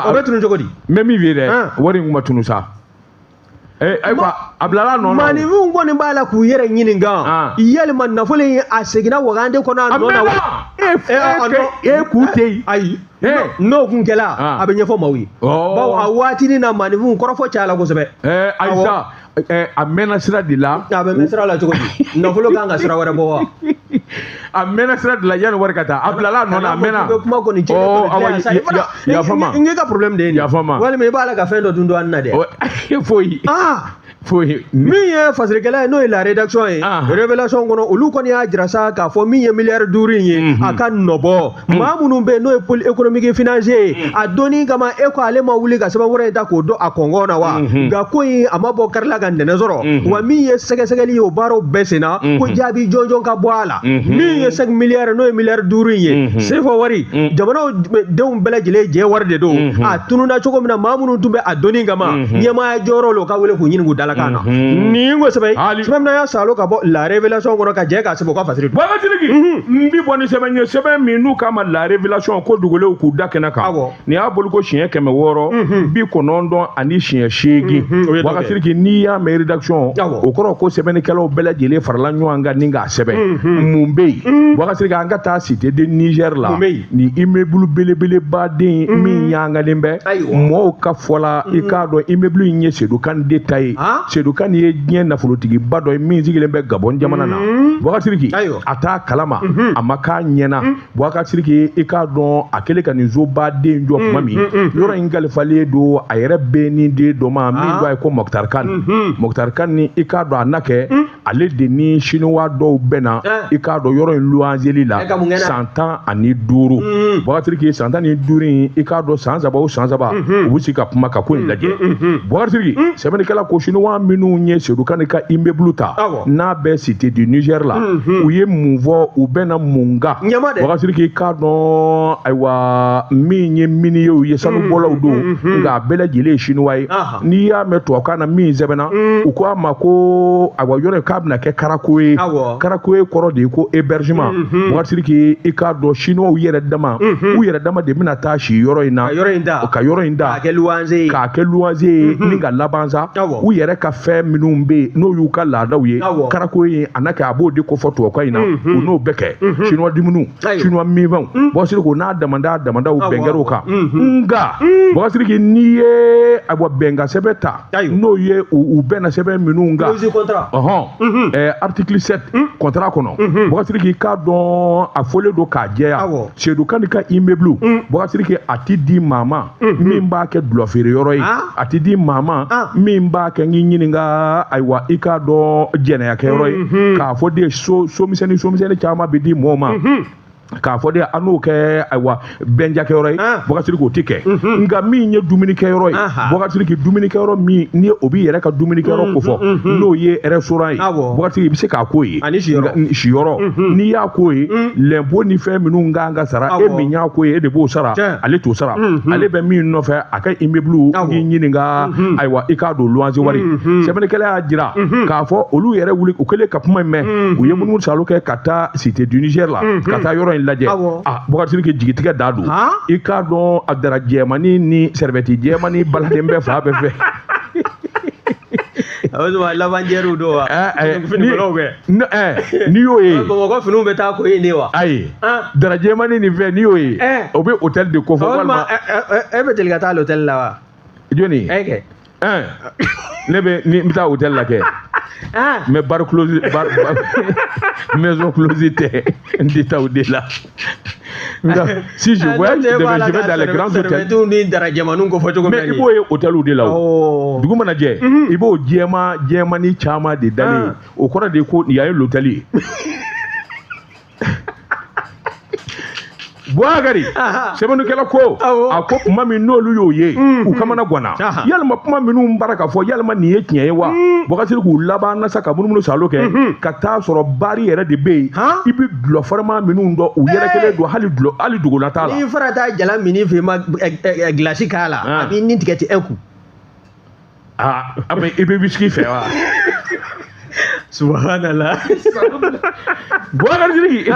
O bɛ tunu cogo di? N bɛ min f'i ye dɛ, wari in kun ma tunu sa. Ayiwa, a bilala nɔ na. Maaninfinw kɔni b'a la k'u yɛrɛ ɲininka, yalima nafolo in a seginna wagande kɔnɔ a nɔ na wa? E k'u tɛ yen. Ayi, n'o kun kɛla, a bɛ ɲɛfɔ maaw ye. Bawo a waatinin na maaninfinw kɔrɔfɔ cayala kosɛbɛ. Ayi sa, a mɛnna sira de la. A bɛ mɛn sira la cogo di? Nafolo kan ka sira wɛrɛ bɔ wa? A mɛnna sira de la yanni wari ka taa. A bilala a nɔ na, a mɛnna. I bɛ kuma kɔni cɛ. Yafa ma. N k'i ka problème de ye nin ye. Yafa ma. Walima i b'a la ka fɛn dɔ dun dɔɔnin na dɛ. Foyi. Foyi. Min ye fasirikɛla ye, n'o ye La Rédaction ye, Révélation kɔnɔ, olu kɔni y'a jira sa k'a fɔ min ye miliyari 5 in ye, a ka nɔbɔ maa minnu bɛ yen, n'o ye pôle économique financier ye, a donni kama, e ko ale ma wuli ka sɛbɛnfura in ta k'o don a kɔngɔn na wa? Nka ko in a ma bɔ kari la ka ntɛnɛn sɔrɔ wa. Min ye sɛgɛsɛgɛli ye, o baaraw bɛɛ senna, ko jaabi jɔnjɔn ka bɔ a la. Min ye 5 milliards, n'o ye miliyari 5 in ye, CFA wari, jamanaw denw bɛɛ lajɛlen jɛ wari de don. A tununa cogo min na, maa minnu tun bɛ a donni kama ɲɛmaaya jɔyɔrɔ la, o ka wele k'u ɲini k'u dalakan na. Nin ko sɛbɛn sɛbɛn min y'a salo ka bɔ La Révélation kɔnɔ, ka jɛ k'a sɛbɛn u ka fasiri. Boubacar Sidiki, n bi bɔ ni sɛbɛn ye, sɛbɛn min n'u k'a ma La Révélation, ko dugulenw k'u da kɛnɛ kan. Nin y'a bolo ko siɲɛ 698. O ye dɔ kɛ. Boubacar Sidiki, n'i y'a mɛn rédaction, o kɔrɔ ko sɛbɛnnikɛlaw bɛɛ lajɛlen farala ɲɔgɔn kan ni k'a sɛbɛn. Mun bɛ yen, Boubacar Sidiki? An ka taa Cité de Niger la. Mun bɛ yen? Nin immeuble belebeleba den min ɲangalen bɛ, mɔɔw ka fɔ la, i k'a dɔn immeuble in ye Seydou Kane de ta ye. Seydou Kane ye diɲɛ nafolotigiba dɔ ye min sigilen bɛ Gabon jamana na. Boubacar Sidiki, a t'a kalama, a ma k'a ɲɛna. Boubacar Sidiki, i k'a dɔn a kɛlen ka nin sobaden jɔ tuma min, yɔrɔ in kalifalen don a yɛrɛ bɛ ni den dɔ ma min ko a ye ko Mokhtar Kane. Mokhtar Kane ni, i k'a dɔn a na kɛ ale de ni chinois dɔw bɛnna, i k'a dɔn yɔrɔ in luwanzeli la Eh, ka mun kɛ n'a? san 15. Boubacar Sidiki, san 15 in, i k'a dɔn san 3 o san 3, u bɛ sigi ka kuma ka ko in lajɛ. Boubacar Sidiki, sɛbɛnnikɛla ko chinois minnu ye Seydou Kane ka immeuble ta, n'a bɛ Cité du Niger la, u ye mun fɔ? U bɛna mun kan? Ɲama dɛ. Boubacar Sidiki, k'a dɔn ayiwa min ye miniyew ye, sanubɔlaw don, nka a bɛɛ lajɛlen ye chinois ye. N'i y'a mɛn tubabukan na min sɛbɛnna, u ko a ma ko ayiwa yɔrɔ in k'a bɛna kɛ karako ye. Karako ye kɔrɔ de ye ko hébergement. Boubacar Sidiki, i k'a dɔn chinois yɛrɛ dama, u yɛrɛ dama de bɛna taa si yɔrɔ in na. Ka yɔrɔ in da. Ka yɔrɔ in da. K'a kɛ luwanze ye. K'a kɛ luwanze ye ni ka laban sa, u yɛrɛ ka fɛn minnu bɛ yen, n'o y'u ka laadaw ye, karako ye a n'a kɛ, a b'o de kofɔ tubabukan in na, u n'o bɛɛ kɛ chinois dumuniw, chinois minfɛnw. Boubacar Sidiki, o n'a damada damandaw bɛn kɛr'o kan. Nka Boubacar Sidiki, n'i ye ayiwa bɛnkan sɛbɛn ta, n'o ye u bɛnna sɛbɛn minnu kan, Clause contrat. Ɔhɔn, article 7 contrat kɔnɔ, Boubacar Sidiki, k'a dɔn a fɔlen don k'a jɛya, Seydou Kane ka immeuble, Boubacar Sidiki, a ti di maa ma min b'a kɛ dulɔ feere yɔrɔ ye, a ti di maa ma min b'a kɛ n k'i ɲininka ayiwa i k'a dɔn jɛnɛyakɛyɔrɔ ye, k'a fɔ de so somisɛnnin somisɛnnin caman bɛ di mɔɔw ma, k'a fɔ de an n'o kɛ ayiwa bɛnjakɛyɔrɔ ye. Boubacar Sidiki, o ti kɛ. Nka min ye dumunikɛyɔrɔ ye, Boubacar Sidiki, dumunikɛyɔrɔ min ni o b'i yɛrɛ ka dumunikɛyɔrɔ kofɔ, n'o ye restaurant ye, Boubacar Sidiki, i bɛ se k'a k'o ye. Ani siyɔrɔ. Nka siyɔrɔ, n'i y'a k'o ye, lɛnpo ni fɛn minnu kan ka sara, e min y'a k'o ye, e de b'o sara, ale t'o sara. Ale bɛ min nɔfɛ a ka immeuble, n'i ɲininka ayiwa i k'a don luwanse wari. Sɛbɛnnikɛla y'a jira k'a fɔ olu yɛrɛ wuli, u kɛlen ka kuma in mɛn, u ye munumunu salo kɛ ka taa Cité du Niger la, ka taa yɔrɔ in lajɛ. Ah, Boubacar Sidiki, jigitigɛ da don. I k'a dɔn a dara jɛmani ni sɛrɛbɛti jɛmani baladen bɛɛ fan bɛɛ fɛ. O sɔrɔ labanjɛriw don wa? Finikolaw kɛ. N'i y'o ye. Bamakɔ finiw bɛ taa ko yen de wa? Ayi, dara jɛmani ni fɛn, n'i y'o ye, o bɛ hôtel de kofɔ walima. E bɛ deli ka taa l'hôtel la wa? Jɔnni? E kɛ. Ne bɛ ni n bɛ taa hôtel la kɛ. Mais bar close, bar, maison close tɛ, n tɛ taa o de la. Si je voyage, je vais dans les grands hôtels. Ni dara jɛmaninw ko fɔ cogo min. Mais i b'o ye hôtel de la o. Dugu mana jɛ, i b'o jɛma jɛmani caman de dalen ye. O kɔrɔ de ye ko nin ye l'hôtel ye. Boubacar, sɛbɛnnikɛla ko a ko kuma min n'olu y'o ye, u kamana ganna. Yalima kuma minnu bara ka fɔ, yalima nin ye tiɲɛ ye wa? Boubacar Sidiki, k'u laban na sa ka munumunu salo kɛ ka taa sɔrɔ bari yɛrɛ de bɛ yen, i bɛ dulɔ farima minnu dɔn, u yɛrɛ kelen don, hali dulɔ hali dogola t'a la. N'i fara taa jala min fɛ i ma gilasi k'a la, a b'i ni tigɛ ten un coup. Aa, i bɛ whisky fɛ wa? Subhanallah. Boubacar Sidiki,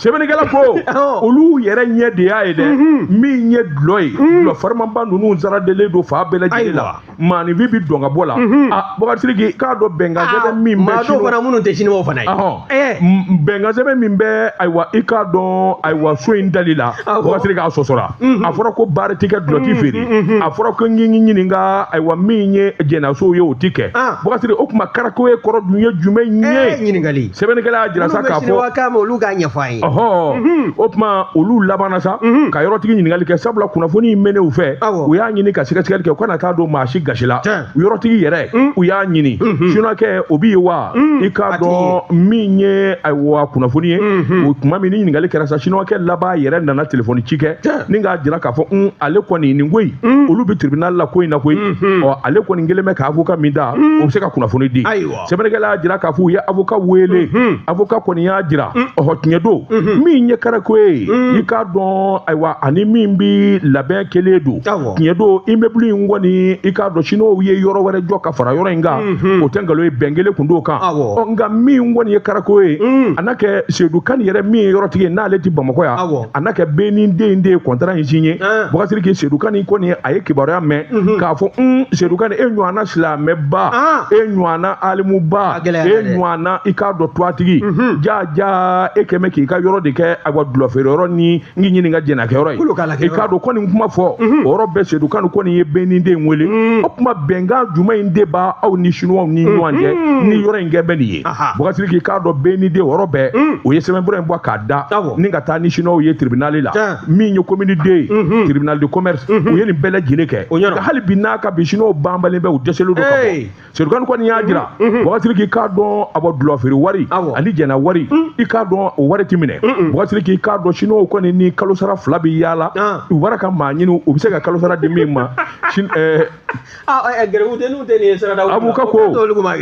sɛbɛnnikɛla ko olu yɛrɛ ɲɛ de y'a ye dɛ, min ye dulɔ ye, dulɔ farimaba ninnu saradelen don fan bɛɛ lajɛlen la, maaninfin bɛ dɔn ka bɔ la. Ah, Boubacar Sidiki, k'a dɔn bɛnkan sɛbɛn min bɛ maa dɔw fana minnu tɛ siniwaw fana ye. Bɛnkan sɛbɛn min bɛ ayiwa i k'a dɔn ayiwa so in dali la, Boubacar Sidiki, a sɔsɔra. A fɔra ko baara ti kɛ, dulɔ ti feere. A fɔra ko n k'i ɲininka ayiwa min ye jɛnɛsow ye, o ti kɛ. Boubacar Sidiki, o tuma karako ye kɔrɔ dun ye jumɛn ye? Ɲininkali. Sɛbɛnnikɛla y'a jira sa k'a fɔ Siniwakan mɛn olu k'a ɲɛfɔ an ye. Ɔhɔ, o tuma olu labanna sa ka yɔrɔtigi ɲininkali kɛ, sabula kunnafoni in mɛnnen u fɛ, u y'a ɲini ka sɛgɛsɛgɛli kɛ, u kana taa don maa si gasi la. Yɔrɔtigi yɛrɛ, u y'a ɲini, Siniwakɛ o b'i ye wa? I k'a dɔn min ye ayiwa kunnafoni ye, o tuma min ni ɲininkali kɛra sa, Siniwakɛ laban yɛrɛ nana telefɔni ci kɛ ni k'a jira k'a fɔ ale kɔni nin ko in, olu bɛ tribunal la ko in na koyi. Ɔ, ale kɔni kɛlen bɛ ka avocat min da, o bɛ se ka kunnafoni di. Sɛbɛnnikɛla y'a jira k'a fɔ u ye avocat wele, avocat kɔni y'a jira, ɔhɔ, tiɲɛ don, min ye karako ye, i k'a dɔn ayiwa, ani min bi labɛn kelen don. Tiɲɛ don, immeuble in kɔni, i k'a dɔn Siniwaw ye yɔrɔ wɛrɛ jɔ ka fara yɔrɔ in kan, o tɛ nkalon ye, bɛn kelen kun t'o kan. Ɔ, nka min kɔni ye karako ye, a n'a kɛ Seydou Kane yɛrɛ min ye yɔrɔtigi ye, n'ale ti Bamakɔ yan, a n'a kɛ Benin den de ye contrat in signé. Bubakari Seydou Kane kɔni, a ye kibaruya mɛn k'a fɔ Seydou Kane, e ɲɔgɔnna silamɛba, e ɲɔgɔnna alimuba, e ɲɔgɔnna i k'a dɔn tuwatigi ja ja, e kɛmɛ k'i ka yɔrɔ de kɛ ayiwa dulɔ feere yɔrɔ ni n k'i ɲininka jɛnɛkɛyɔrɔ ye. I k'a dɔn kɔni kuma fɔ o yɔrɔ bɛɛ, Seydou Kane kɔni ye Benin den wele. O tuma bɛnkan jumɛn in de b'a aw ni Siniwaw ni ɲɔgɔn cɛ ni yɔrɔ in kɛ bɛ nin ye? Bubakari k'i k'a dɔn Benin den, o yɔrɔ bɛɛ o ye sɛbɛnfura in bɔ k'a da ni ka taa ni Siniwaw ye tribunal la, min ye commune deux ye, tribunal de commerce. U ye nin bɛɛ lajɛlen kɛ, nka hali bi n'a ka bi, Siniwaw banbalen bɛ, u dɛsɛlen don ka bɔ. Seydou Kane kɔni y'a jira, Bubakari k'i k'a dɔn a bɔ dulɔ feere wari ani jɛnɛ wari, i k'a dɔn o wari ti minɛ. Bubakari k'i k'a dɔn Siniwaw kɔni ni kalo sara fila bɛ yaala, u bɔra ka maa ɲini, u bɛ se ka kalo sara di min ma.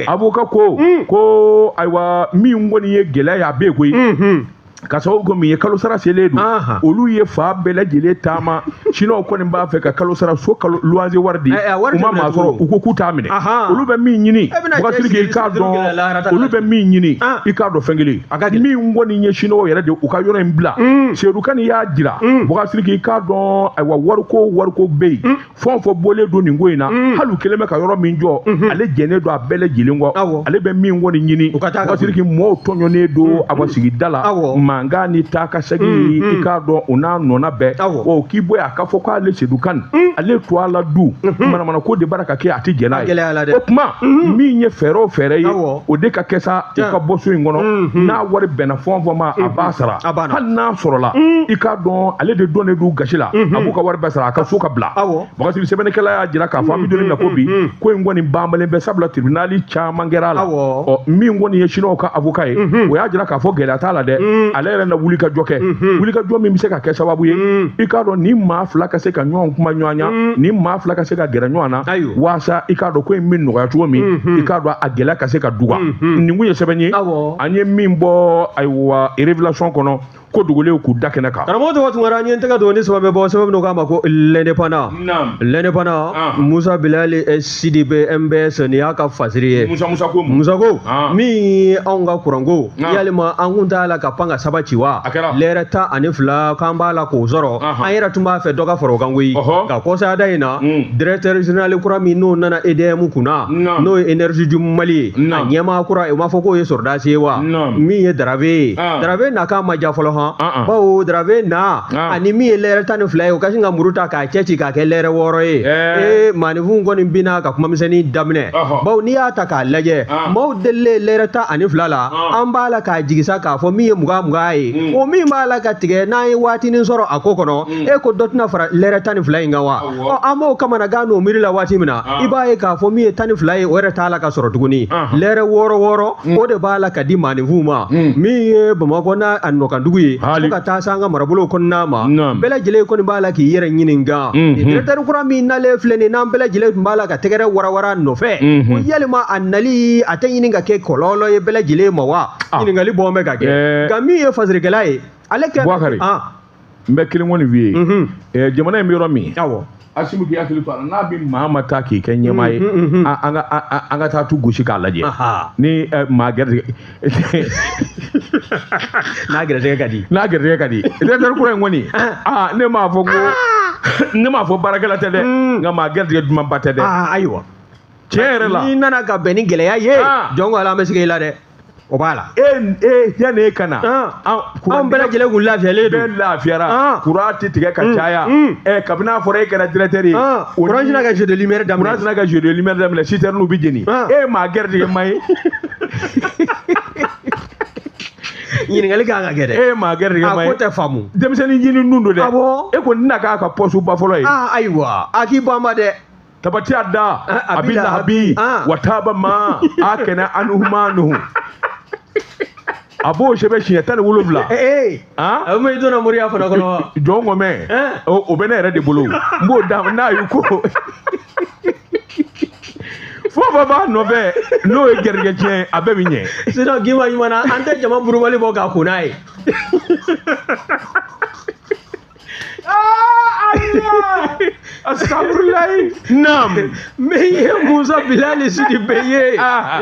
Avocat ko ayiwa, min kɔni ye gɛlɛya ye, a bɛ yen koyi, ka sababu kɛ min ye, kalo sara selen don, olu ye fa bɛɛ lajɛlen taama. Siniwaw kɔni b'a fɛ ka kalo sara so kalo luwanse wari di, u ma maa sɔrɔ, u ko k'u t'a minɛ. Olu bɛ min ɲini, Bubakari k'i k'a dɔn, olu bɛ min ɲini, i k'a dɔn fɛn kelen min kɔni ye, Siniwaw yɛrɛ de u ka yɔrɔ in bila. Seydou Kane y'a jira, Bubakari k'i k'a dɔn ayiwa, wariko bɛ yen, fɛn o fɛn bɔlen don nin ko in na, hali u kɛlen bɛ ka yɔrɔ min jɔ, ale jɛnnen don a bɛɛ lajɛlen kɔ. Ale bɛ min kɔni ɲini, Bubakari k'i mɔɔw tɔɲɔnen don a ka sigida la, mankan ni taa ka segin, i k'a dɔn o n'a nɔna bɛɛ. O k'i bɔ yan, a ka fɔ k'ale Seydou Kane, ale to a la du manamana ko de bara ka kɛ, a tɛ jɛn n'a ye. O tuma min ye fɛɛrɛ o fɛɛrɛ ye, o de ka kɛ sa, u ka bɔ so in kɔnɔ, n'a wari bɛnna fɛn o fɛn ma, a b'a sara. Hali n'a sɔrɔla, i k'a dɔn ale de donnen don gasi la, a b'u ka wari bɛɛ sara, a ka so ka bila. Bubakari, sɛbɛnnikɛla y'a jira k'a fɔ an bɛ don min na ko bi, ko in kɔni banbalen bɛ, sabula tribunal caman kɛra a la. Ɔ, min kɔni ye Siniwaw ka avocat ye, o y'a jira k'a fɔ gɛlɛya t'a la dɛ, ale yɛrɛ na wuli ka jɔ kɛ, wuli ka jɔ min bɛ se ka kɛ sababu ye, i k'a dɔn ni maa fila ka se ka ɲɔgɔn kuma ɲɔgɔn ɲa, ni maa fila ka se ka gɛrɛ ɲɔgɔn na, waasa i k'a dɔn ko in bɛ nɔgɔya cogo min, i k'a dɔn a gɛlɛya ka se ka duga. Nin kun ye sɛbɛn ye an ye min bɔ ayiwa révélation kɔnɔ, ko dogolen k'u da kɛnɛ kan. Karamɔgɔ tɔgɔ Tunkara, n ye n tɛgɛ don ni sɛbɛn bɛ bɔ, sɛbɛn min k'a ma ko L'Indépendant. L'Indépendant, Musa Bilali Sidibe MBS, nin y'a ka fasiri ye. Musa ko Musa ko min ye anw ka kuranko, yalima an kun t'a la ka pan ka saba ci wa? Lɛrɛ 12 k'an b'a la k'o sɔrɔ, an yɛrɛ tun b'a fɛ dɔ ka fara o kan koyi. Nka kɔsada in na, directeur général kura min n'o nana EDM kunna, n'o ye Énergie du Mali ye, a ɲɛmaa kura, o m'a fɔ k'o ye sɔrɔdasi ye wa? Min ye Darabe ye, Darabe na k'a ma ja fɔlɔ. Bawo Darabe na ani min ye lɛrɛ 12 ye, o ka sin ka muru ta k'a cɛ ci k'a kɛ lɛrɛ 6 ye. Ee, maaninfinw kɔni binna ka kumamisɛnnin daminɛ, bawo n'i y'a ta k'a lajɛ, maaw delilen lɛrɛ 12 la, an b'a la k'a jigi sa k'a fɔ min ye 20 ye, o min b'a la ka tigɛ, n'an ye waatinin sɔrɔ a ko kɔnɔ, e ko dɔ tɛna fara lɛrɛ 12 in kan wa? Ɔ, an b'o kamanagan n'o miiri la waati min na, i b'a ye k'a fɔ min ye 12 ye, o yɛrɛ t'a la ka sɔrɔ tuguni. Lɛrɛ 6 o de b'a la ka di maaninfinw ma. Min ye Bamakɔ n'a a nɔkandugu ye, fo ka taa se an ka marabolow kɔnɔna ma, bɛɛ lajɛlen kɔni b'a la k'i yɛrɛ ɲininka, directeur kura min nalen filɛ nin, n'an bɛɛ lajɛlen tun b'a la ka tɛgɛrɛ warawara nɔfɛ, ko yalima a nali a tɛ ɲini ka kɛ kɔlɔlɔ ye bɛɛ lajɛlen ma wa? Ɲininkali bɔn bɛ ka kɛ. Nka min ye fasirikɛla ye, ale kɛ Bubakari, n bɛ kelen kɔni f'i ye, jamana in bɛ yɔrɔ min, Asimu k'i hakili to a la, n'a bɛ maa ma taa k'i kɛ ɲɛmaa ye, an ka taa tu gosi k'a lajɛ ni maa gɛrɛsɛgɛ n'a gɛrɛsɛgɛ ka di, n'a gɛrɛsɛgɛ ka di. Directeur kura in kɔni, aa, ne m'a fɔ ko ne m'a fɔ baarakɛla tɛ dɛ, nka maa gɛrɛsɛgɛ dumanba tɛ dɛ. Ayiwa, tiɲɛ yɛrɛ la, n'i nana ka bɛn ni gɛlɛya ye, jɔn ko Ala, an bɛ sigi i la dɛ. O b'a la. E yanni e ka na, anw bɛɛ lajɛlen kun lafiyalen don. Bɛɛ lafiyara. Courant tɛ tigɛ ka caya. Kabini a fɔra e kɛra directeur ye, courant tɛna ka jeu de lumière daminɛ. Courant tɛna ka jeu de lumière daminɛ, citerne bɛ jeni. E maa gɛrɛsɛgɛ ma ye. Ɲininkali kan ka kɛ dɛ. E ye maa gɛrɛjɛgɛ ma ye. A ko tɛ faamu. Denmisɛnnin ɲini nun don dɛ. Awɔ. E ko n tɛna k'a ka poste ba fɔlɔ ye. Aa ayiwa a k'i bɔ an ma dɛ. Tabati a da abi lahabi wa taba ma a kɛnɛ anuhumanu. A b'o sɛbɛn siɲɛ 17. Ee. A bɛ i donna moriya fana kɔnɔ wa? Jɔn ŋɔmɛ. O bɛ ne yɛrɛ de bolo. N b'o d'a ma n'a y'i ko. Fo fo b'a nɔfɛ n'o ye garijɛgɛ tiɲɛ a bɛɛ bɛ ɲɛ. Sinon Gima ɲuman na an tɛ jama burubali bɔ k'a ko n'a ye. Astagfirulahi. Naam. Min ye Musa Bilali Sidibe ye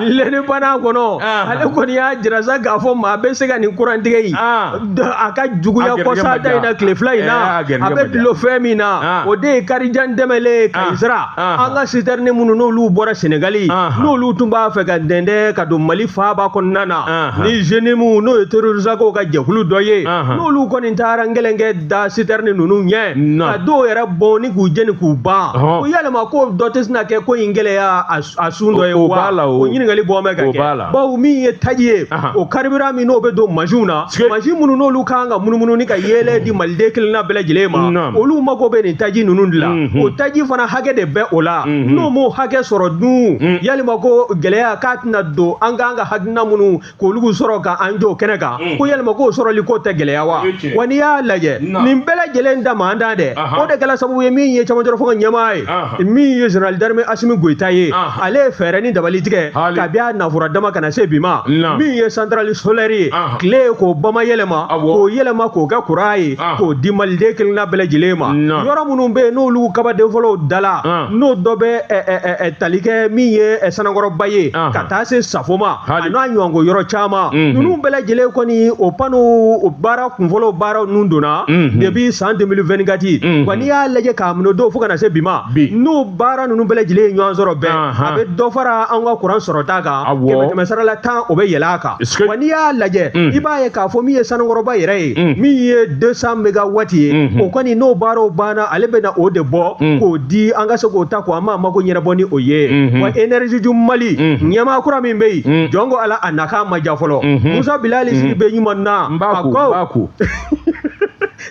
L'Indépendant kɔnɔ ale kɔni y'a jira sa k'a fɔ maa bɛ se ka nin kurantigɛ in a ka juguya kɔsa da in na tile fila in na a bɛ dulon fɛn min na o de ye karijan tɛmɛlen ye Kayi sira an ka sitɛrini minnu n'olu bɔra Senegali n'olu tun b'a fɛ ka dɛndɛn ka don Mali faaba kɔnɔna na ni JNIM n'o ye terrorisakaw ka jɛkulu dɔ ye n'olu kɔni taara nkɛlɛnkɛ da sitɛrini ninnu ɲɛ ka dɔw yɛrɛ bɔn ni k'u jeni k'u ban ko yalima ko dɔ tɛ sina kɛ ko in gɛlɛya a sun dɔ ye wa o ɲininkali bɔ bɛ ka kɛ bawo min ye taji ye o carburant min n'o bɛ don mansinw na mansin minnu n'olu kan ka munumunu ni ka yeelen di maliden kelenna bɛɛ lajɛlen ma olu mago bɛ nin taji ninnu de la o taji fana hakɛ de bɛ o la n'o m'o hakɛ sɔrɔ dun yalima ko gɛlɛya k'a tɛna don an k'an ka hakilina minnu k'olu sɔrɔ ka an jɔ kɛnɛ kan ko yalima k'o sɔrɔli ko tɛ gɛlɛya wa wa n'i y'a lajɛ nin bɛɛ lajɛlen da man dan dɛ o de kɛra sababu ye min ye cɛmancɛ fanga ɲɛmaa ye min ye général d'armée Assimi Goïta ye ale ye fɛɛrɛ ni dabali tigɛ kabi a nafura dama ka na se bi ma min ye centrale solaire ye tile k'o bama yɛlɛma k'o yɛlɛma k'o kɛ courant ye k'o di maliden kelenna bɛɛ lajɛlen ma yɔrɔ minnu bɛ yen n'olu kabaden fɔlɔw dala n'o dɔ bɛ tali kɛ min ye Sanankɔrɔba ye ka taa se Safoma a n'a ɲɔgɔnko yɔrɔ caman ninnu bɛɛ lajɛlen kɔni o panneau o baara kunfɔlɔ baara ninnu donna depuis san 2024 wa n'i y'a lajɛ k'a minɛ don fo ka na se bi ma n'o baara ninnu bɛɛ lajɛlen ye ɲɔgɔn sɔrɔ bɛɛ a bɛ dɔ fara an ka kuran sɔrɔta kan kɛmɛ sara la 10 o bɛ yɛlɛ a kan wa n'i y'a lajɛ i b'a ye k'a fɔ min ye Sanankɔrɔba yɛrɛ ye min ye 200 mégawatt ye o kɔni n'o baaraw banna ale bɛ na o de bɔ k'o di an ka se k'o ta k'o an m'a mako ɲɛnabɔ ni o ye wa énergie du Mali ɲɛmaa kura min bɛ yen jɔn ko ala a nakan ma ja fɔlɔ Musa Bilali Sidibe ɲuman na a ko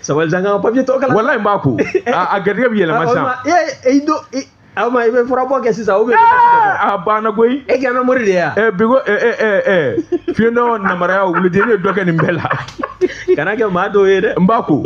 sabali sa n ka papier tɔ kalan walayi n b'a ko a garijɛgɛ bɛ yɛlɛma sisan aw ma i bɛ furabɔ kɛ sisan ou bien a banna koyi e kɛ bɛ mori de ye bi ko fiyentɔ namaraya wuludennin ye dɔ kɛ nin bɛɛ la kana kɛ maa dɔw ye dɛ n b'a ko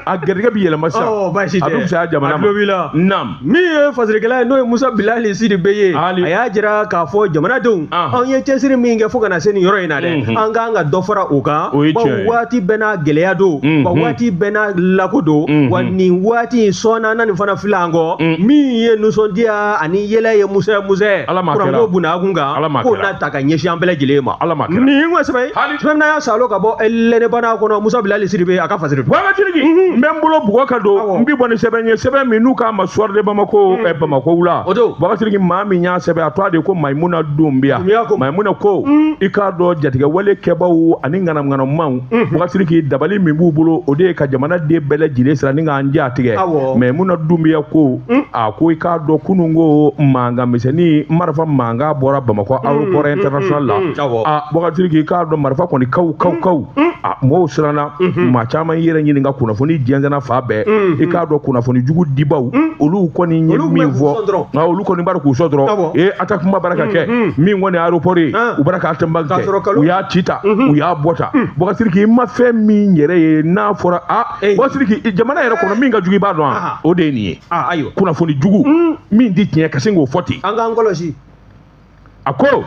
a garijɛgɛ bɛ yɛlɛma sisan baasi tɛ a bɛ fisaya jamana ma a tulo b'i la naam min ye fasirikɛla ye n'o ye Musa Bilali Sidibe ye a y'a jira k'a fɔ jamanadenw anw ye cɛsiri min kɛ fo ka na se nin yɔrɔ in na dɛ an kan ka dɔ fara o kan bawo waati bɛɛ n'a gɛlɛya don wa waati bɛɛ n'a lako don wa nin waati in sɔnna na nin fana filɛ an kɔ min ye nisɔndiya ani yɛlɛ ye musɛ musɛ kuranko bunakun kan k'o na ta ka ɲɛsin an bɛɛ lajɛlen ma nin ko sɛbɛn sɛbɛn min y'a salo ka bɔ L'Indépendant kɔnɔ Musa Bilali Sidibe a ka fasiri Wagatigi n bɛ n bolo bugɔ ka don n bi bɔ ni sɛbɛn ye sɛbɛn min n'u k'a ma Soir de Bamako Bamako wula Wagatigi maa min y'a sɛbɛn a tɔgɔ de ko Mayimuna Dunbiya Mayimuna ko i k'a dɔn jatigɛwale kɛbaw ani ŋanamuŋanamumaw Wagatigi dabali min b'u bolo o de ye ka jamanaden bɛɛ lajɛlen siran ni k'an ja tigɛ Mayimuna Dunbiya ko a ko i k'a dɔn kunun ko mankan misɛnnin marifa mankan bɔra Bamakɔ aéroport international la a Wagatigi i k'a dɔn marifa kɔni kaw kaw kaw a mɔgɔw siranna maa caman yɛrɛ ɲininka kunnafoni jɛnsɛnna fan bɛɛ i k'a dɔn kunnafoni jugu dibaw olu kɔni ye min fɔ nka olu kɔni b'a k'u sɔn dɔrɔn ee attaque ma bara ka kɛ min kɔni aéroport ye u bara ka attaque kɛ u y'a ci ta u y'a bɔ ta Wagatigi i ma fɛn min yɛrɛ ye n'a fɔra a Wagatigi jamana yɛrɛ kɔnɔ min ka jugu i b'a dɔn o de ye nin ye kunnafoni jugu min di tiɲɛ ka sin k'o fɔ ten an k'an kɔlɔsi a ko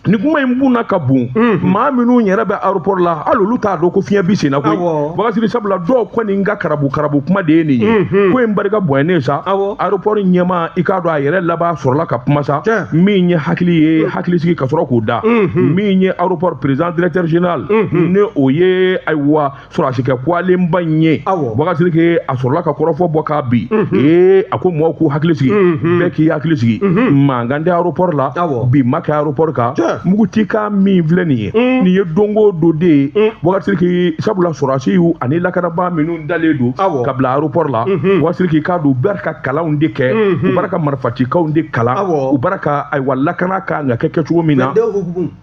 ni kuma in bunna ka bon maa minnu yɛrɛ bɛ aéroport la hali olu t'a dɔn ko fiɲɛ bi sen na koyi Wagatigi sabula dɔw kɔni ka karabu karabu kuma de ye nin ye ko in barika bonyalen sa aéroport ɲɛmaa i k'a dɔn a yɛrɛ laban sɔrɔla ka kuma sa min ye hakili ye hakilisigi ka sɔrɔ k'o da min ye aéroport président directeur général ne o ye ayiwa sɔrɔdasikɛ kwalenba in ye Wagatigi a sɔrɔla ka kɔrɔfɔ bɔ k'a bi ee a ko mɔgɔw k'u hakili sigi bɛɛ k'i hakili sigi mankan tɛ aéroport la bi ma kɛ aéroport kan Mugutikan min filɛ nin ye, nin ye don o don de ye, Bubakari Sidiki. Sabula sɔrɔdasiw ani lakanabaa minnu dalen don ka bila aéroport la, Bubakari Sidiki, k'a don u bɛ ka kalanw de kɛ, u b'a ka marifacikanw de kalan, u b'a ka, ayiwa, lakana kan ka kɛ kɛcogo min na,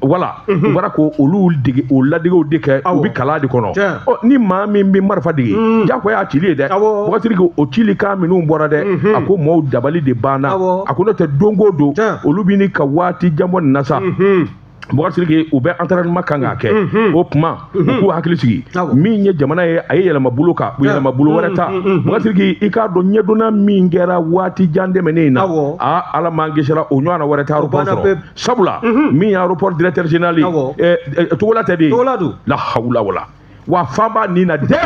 wala u b'a ko olu dege, o ladegew de kɛ, u bɛ kalan de kɔnɔ. Ɔ, ni maa min bɛ marifa dege, jagoya y'a cili ye dɛ. Bubakari Sidiki, o cilikan minnu bɔra dɛ, a ko maaw dabali de banna. A ko n'o tɛ, don o don olu bɛ ni ka waati jan bɔ nin na sa, Bubakari Sidiki, u bɛ entraînement kan k'a kɛ. O tuma u k'u hakili sigi, min ye jamana ye, a ye yɛlɛma bolo kan, u yɛlɛma bolo wɛrɛ ta. Bubakari Sidiki, i k'a dɔn ɲɛdɔnna min kɛra waati jan tɛmɛnen in na, aa, Ala m'an kisira o ɲɔgɔnna wɛrɛ tɛ aéroport sɔrɔ. Sabula min ye aéroport directeur général ye, Togola tɛ de ye, la hawula wala wa fan b'a nin na dɛ,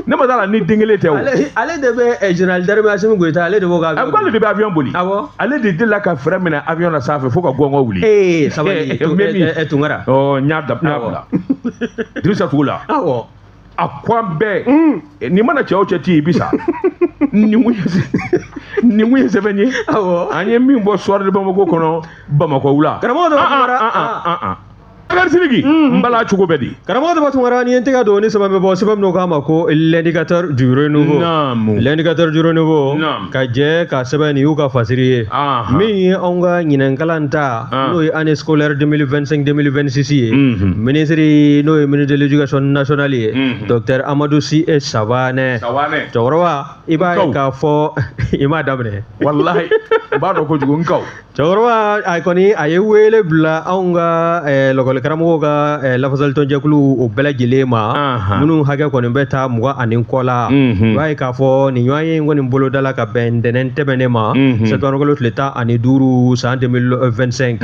ne ma d'a la ni den kelen tɛ o. Ale de bɛ général d'armée Assimi Goïta, ale de b'o ka avion. K'ale de bɛ avion boli. Ale de delila ka frein minɛ avion na sanfɛ fo ka gɔngɔn wuli. Ee, sabali, Tunkara. Ɔ, n y'a da, n y'a bila Dirisa Togola. A ko an bɛɛ, nin mana cɛ o cɛ ci, i bi sa. Nin kun ye sɛbɛn ye. An ye min bɔ Soir de Bamako kɔnɔ, Bamakɔ wula. Karamɔgɔ dɔ Tunkara. Bakari Sidiki, n bala cogo bɛ di? Karamɔgɔ dɔ Tunkara, ni ye n tɛgɛ don ni sɛbɛn bɛ bɔ, sɛbɛn min k'a ma ko L'Indicateur du Renouveau. L'Indicateur du Renouveau ka jɛ ka sɛbɛn nin y'u ka fasiri ye. Min ye anw ka ɲinɛnkalan ta, n'o ye année scolaire 2025 2026 ye, ministre, n'o ye ministre de l'Éducation nationale ye, docteur Amadou Sy Savané. Cɛkɔrɔba, i b'a ye k'a fɔ i m'a daminɛ. Walahi, n b'a dɔn kojugu, n kaw. Cɛkɔrɔba, a kɔni a ye wele bila anw ka lakɔli karamɔgɔw ka lafasalitɔnjɛkulu o bɛɛ lajɛlen ma, minnu hakɛ kɔni bɛ taa 20 ani kɔ la. I b'a ye k'a fɔ nin ɲɔgɔn ye in kɔni bolodala ka bɛn ntɛnɛn tɛmɛnen ma, septembre kalo tile 15 san 2025.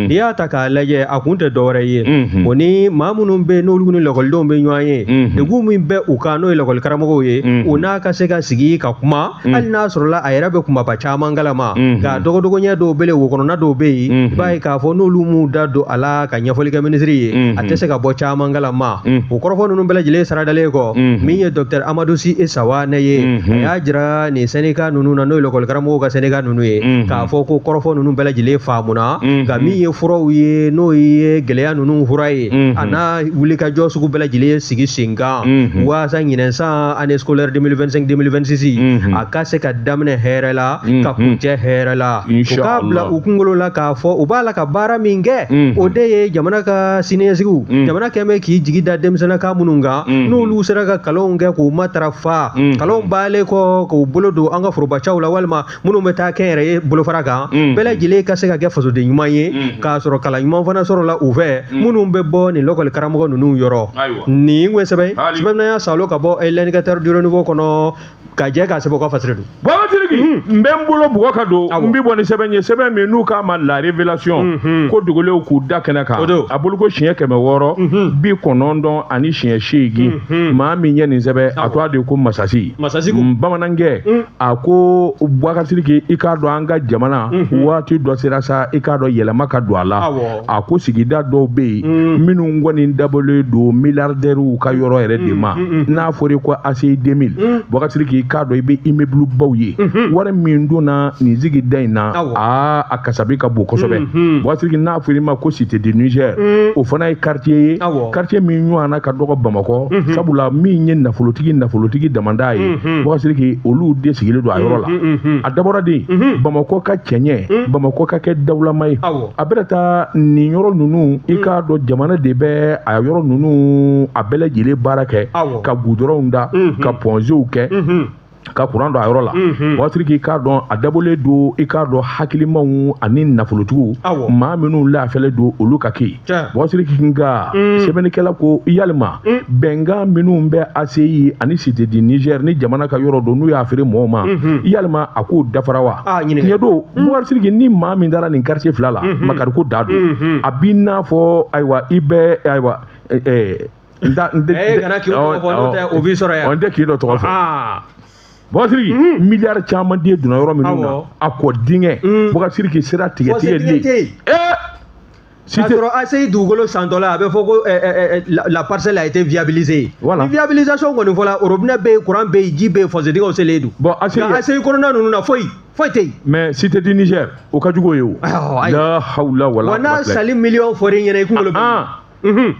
N'i y'a ta k'a lajɛ, a kun tɛ dɔwɛrɛ ye, o ni maa minnu bɛ yen n'olu ni lakɔlidenw bɛ ɲɔgɔn ye, degun min bɛ u kan, n'o ye lakɔli karamɔgɔw ye, o n'a ka se ka sigi ka kuma, hali n'a sɔrɔla a yɛrɛ bɛ kumaba caman kalama, nka dɔgɔdɔgɔɲɛ dɔw bɛ yen, wo kɔnɔna dɔw bɛ yen, i b'a ye k'a fɔ n'olu m'u da don a la ka ɲɛfɔli kɛ minisiri ye, a tɛ se ka bɔ caman kalama. O kɔrɔfɔ ninnu bɛɛ lajɛlen saradalen kɔ, min ye docteur Amadou Sy Savané ye, a y'a jira nin syndicat ninnu na, n'o ye lakɔli karamɔgɔw ka syndicat ninnu ye, k'a fɔ ko kɔrɔfɔ ninnu bɛɛ lajɛlen faamuna, nka min ye furaw ye, n'o ye gɛlɛya ninnu fura ye, a n'a wulikajɔ sugu bɛɛ lajɛlen sigi sen kan waasa ɲinɛn san année scolaire 2025 2026 a ka se ka daminɛ hɛrɛ la, ka kuncɛ hɛrɛ la. U k'a bila u kunkolo la k'a fɔ u b'a la ka baara min kɛ, o de ye jamana ka siniɲɛsigiw. Jamana kɛn bɛ k'i jigi da denmisɛnninka minnu kan, n'olu sera ka kalanw kɛ k'u matarafa, kalanw baalen kɔ, k'u bolo don an ka forobacaw la, walima minnu bɛ taa kɛnyɛrɛye bolofara kan, bɛɛ lajɛlen ka se ka kɛ fasoden ɲuman ye, k'a sɔrɔ kalan ɲuman fana sɔrɔla u fɛ, minnu bɛ bɔ nin lakɔli karamɔgɔ ninnu yɔrɔ. Nin kun ye sɛbɛn sɛbɛn min y'a salo ka bɔ L'Indicateur du Renouveau kɔnɔ, ka jɛ k'a sɛbɛn u ka fasiri don. Baba Sidiki, n bɛ n bolo bugɔ ka don, n bɛ bɔ ni sɛbɛn ye, sɛbɛn min n'u k'a ma La Révélation, ko dogolenw k'u da kɛnɛ kan. A bolo ko siɲɛ 698. Maa min ye nin sɛbɛn, a tɔgɔ de ko Masasi. Masasi. Bamanankɛ, a ko Bubakari Sidiki, i k'a dɔn an ka jamana waati dɔ sera sa, i k'a dɔn yɛlɛma ka don a la. A ko sigida dɔw bɛ yen minnu kɔni dabɔlen don milliardaires ka yɔrɔ yɛrɛ de ma, n'a fɔra ko ACI 2000. Bubakari Sidiki, i k'a dɔn i bɛ immeuble baw ye, wari min donna nin sigida in na, aa, a kasabi ka bon kosɛbɛ. Bubakari Sidiki, n'a fɔra i ma ko Cité du Niger, o fana ye quartier ye, quartier min ɲɔgɔnna ka dɔgɔ Bamakɔ, sabula min ye nafolotigi damanda ye, Bubakari Sidiki, olu de sigilen don a yɔrɔ la. A dabɔra de Bamakɔ ka cɛɲɛ, Bamakɔ ka kɛ dawulama ye. A bɛna taa nin yɔrɔ ninnu, i k'a dɔn jamana de bɛ a yɔrɔ ninnu a bɛɛ lajɛlen baara kɛ, ka goudronw da, ka ponts kɛ, ka kuran don a yɔrɔ la. Bubakari Sidiki, k'a dɔn a dabɔlen don, i k'a dɔn hakilimaw ani nafolotigiw, maa minnu lafiyalen don, olu ka kɛ. Bubakari Sidiki, nka sɛbɛnnikɛla ko yalima bɛnkan minnu bɛ ACI ani Cité du Niger ni jamana ka yɔrɔ don, n'u y'a feere mɔgɔw ma, yalima a k'o dafara wa? Tiɲɛ don, Bubakari Sidiki, ni maa min taara nin quartier fila la, makari ko da don, a b'i n'a fɔ, ayiwa, i bɛ, ayiwa, n ta n tɛ kana k'i tɔgɔ fɔ, n'o tɛ o b'i sɔrɔ yan. N tɛ k'i dɔ tɔgɔ fɔ. Bubakari Sidiki, miliyari caman den donna yɔrɔ minnu na, a kɔ dingɛ, Bubakari Sidiki, sira tigɛ tigɛli. K'a sɔrɔ ACI dugukolo santɔ la, a bɛ fɔ ko la parcelle a été viabilisée. Voilà. Ni viabilisation kɔni fɔla, robinet bɛ yen, courant bɛ yen, ji bɛ yen, fossé dingɛw selen don. Bon, ACI nka ACI kɔnɔna ninnu na, foyi. Foyi tɛ yen. Mais Cité du Niger, o ka jugu o ye o. La hawla wala Wa n'a sali miliyɔn fɔr'i ɲɛna, i kunkolo bɛ.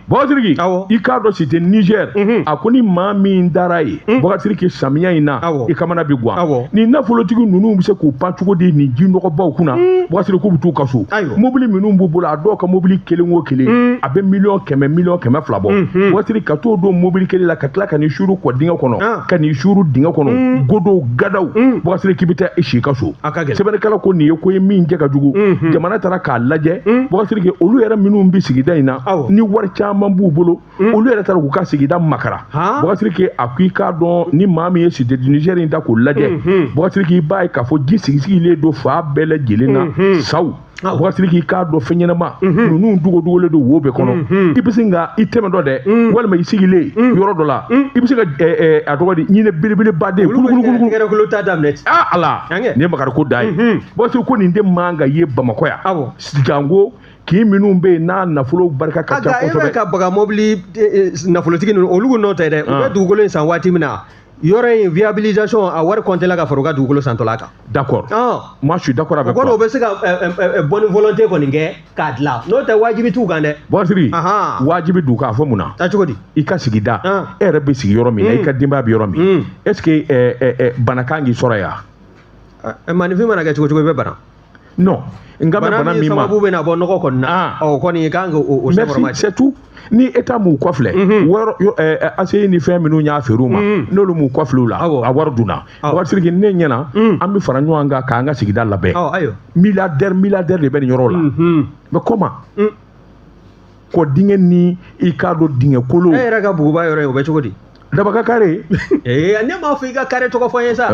Bɔkari Sidiki, i k'a dɔn Cité Niger, a ko ni maa min dara ye, Bɔkari Sidiki, samiya in na, i kamana bi gwan. Ni nafolotigi ninnu bɛ se k'u pan cogo di nin ji nɔgɔbaw kunna? Bɔkari Sidiki, k'u bɛ t'u ka so, mobili minnu b'u bolo, a dɔw ka mobili kelen o kelen a bɛ 100 000 000, 200 000 bɔ. Bɔkari Sidiki, ka t'o don mobili kelen la, ka tila ka n'i suuru kɔ dingɛ kɔnɔ, ka n'i suuru dingɛ kɔnɔ, godow, gadaw, Bɔkari Sidiki, k'i bɛ taa i si ka so. Sɛbɛnnikɛla ko nin ye ko ye min jɛ ka jugu. Jamana taara k'a lajɛ, Bɔkari Sidiki, olu yɛrɛ minnu bɛ sigida in na, ni wari caman b'u bolo, olu yɛrɛ taara k'u ka sigida makara. Bɔkari Sidiki, a ko i k'a dɔn ni maa min ye Cité du Niger in ta k'o lajɛ, Bɔkari Sidiki, i b'a ye k'a fɔ ji sigi-sigilen don fan bɛɛ lajɛlen na saw. Bɔkari Sidiki, i k'a dɔn fɛn ɲɛnama ninnu dogodogolen don wo bɛɛ kɔnɔ. I bɛ se ka i tɛmɛ dɔ dɛ, walima i sigilen yɔrɔ dɔ la, i bɛ se ka a tɔgɔ di, ɲinɛ belebeleba den kulukulukulu ta daminɛ. Aa ala, nin ye makari ko da ye. Bɔkari Sidiki ko nin de man ka ye Bamakɔ yan, janko kin minnu bɛ yen n'a nafolo barika ka ca kosɛbɛ. E bɛ ka baga mobili nafolotigi ninnu, olu nɔ tɛ dɛ. U bɛ dugukolo in san waati min na, yɔrɔ in viabilisation a wari compté la ka fara u ka dugukolo santɔla kan. D'accord. Moi, je suis d'accord avec toi. O kɔrɔ, u bɛ se ka bonne volonté kɔni kɛ k'a dilan, n'o tɛ wajibi t'u kan dɛ. Bɔkari Sidiki, wajibi d'u kan. A fɔ mun na? A cogo di? I ka sigida, e yɛrɛ bɛ sigi yɔrɔ min na, i ka denbaya bɛ yɔrɔ min, est ce que bana kan k'i sɔrɔ yan? Maninfin mana kɛ cogo cogo, i bɛ bana. Non, n ka bɛ bana min ma, sababu bɛ na bɔ nɔgɔ kɔni na, ɔ kɔni i kan k'o Merci, c'est tout. Ni État m'u kɔfilɛ, wɔrɔ ACI ni fɛn minnu y'a feere u ma, n'olu m'u kɔfilɛ u la, a wari dunna. Bɔkari Sidiki, ne ɲɛna, an bɛ fara ɲɔgɔn kan k'an ka sigida labɛn. Milliardaire, milliardaire de bɛ nin yɔrɔ la, mais comment kɔ dingɛ ni i k'a dɔn dingɛ kolon. E yɛrɛ ka buguba yɔrɔ in, o bɛ cogo di? Daba ka kare. Ee, ne m'a fɔ i ka kare tɔgɔ fɔ n ye sa.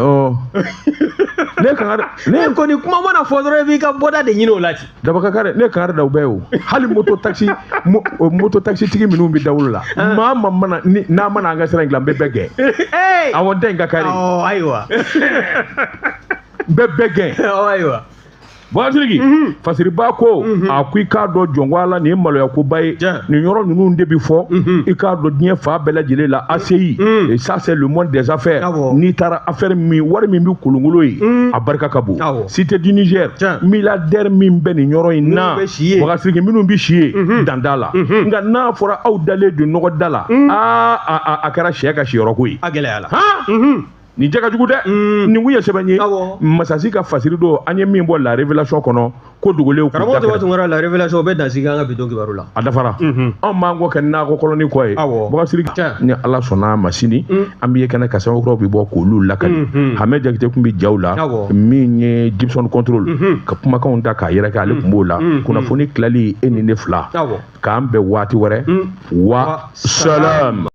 Ne kan ne kɔni, kuma mana fɔ dɔrɔn, i b'i ka bɔda de ɲini o la ten. Daba ka kare, ne kan da u bɛɛ ye o. Hali moto taxi, moto taxi tigi minnu bɛ dawolo la, maa ma mana ni n'a mana an ka sira in dilan, n bɛ bɛɛ gɛn. Awɔ, n tɛ n ka kare. Ayiwa. N bɛ bɛɛ gɛn. Ayiwa. Bɔkari Sidiki, Fasiriba ko a ko i k'a dɔn jɔnko ala, nin ye maloya koba ye. Nin yɔrɔ ninnu de bɛ fɔ, i k'a dɔn diɲɛ fan bɛɛ lajɛlen la, ACI, et ça c'est le monde des affaires. N'i taara affaire min, wari min bɛ kolonkolo ye, a barika ka bon. Cité du Niger, milliardaire min bɛ nin yɔrɔ in na, Bɔkari Sidiki, minnu bɛ si yen, dan t'a la. Nka n'a fɔra aw dalen don nɔgɔ da la, aa, a kɛra sɛ ka siyɔrɔ ko ye. A gɛlɛyara. Nin cɛ ka jugu dɛ. Nin kun ye sɛbɛn ye, Masasi ka fasiri don, an ye min bɔ La Révélation kɔnɔ, ko dogolenw. Karamɔgɔ Tɔgɔ Tunkara, La Révélation, o bɛ dan sigi an ka bi don kibaru la. A dafara. Anw b'an kɔ kɛ nakɔ kɔlɔni kɔ ye. Bɔkari Sidiki, ni Ala sɔnna a ma, sini an bɛ ye kɛnɛ ka sɛbɛn kuraw bɛ bɔ k'olu lakali. Hamɛ Jakite tun bɛ jaw la, min ye Gibson Control ka kumakanw ta k'a yɛrɛ kɛ, ale tun b'o la. Kunnafoni tilali, e ni ne fila, k'an bɛn waati wɛrɛ. Wa salam.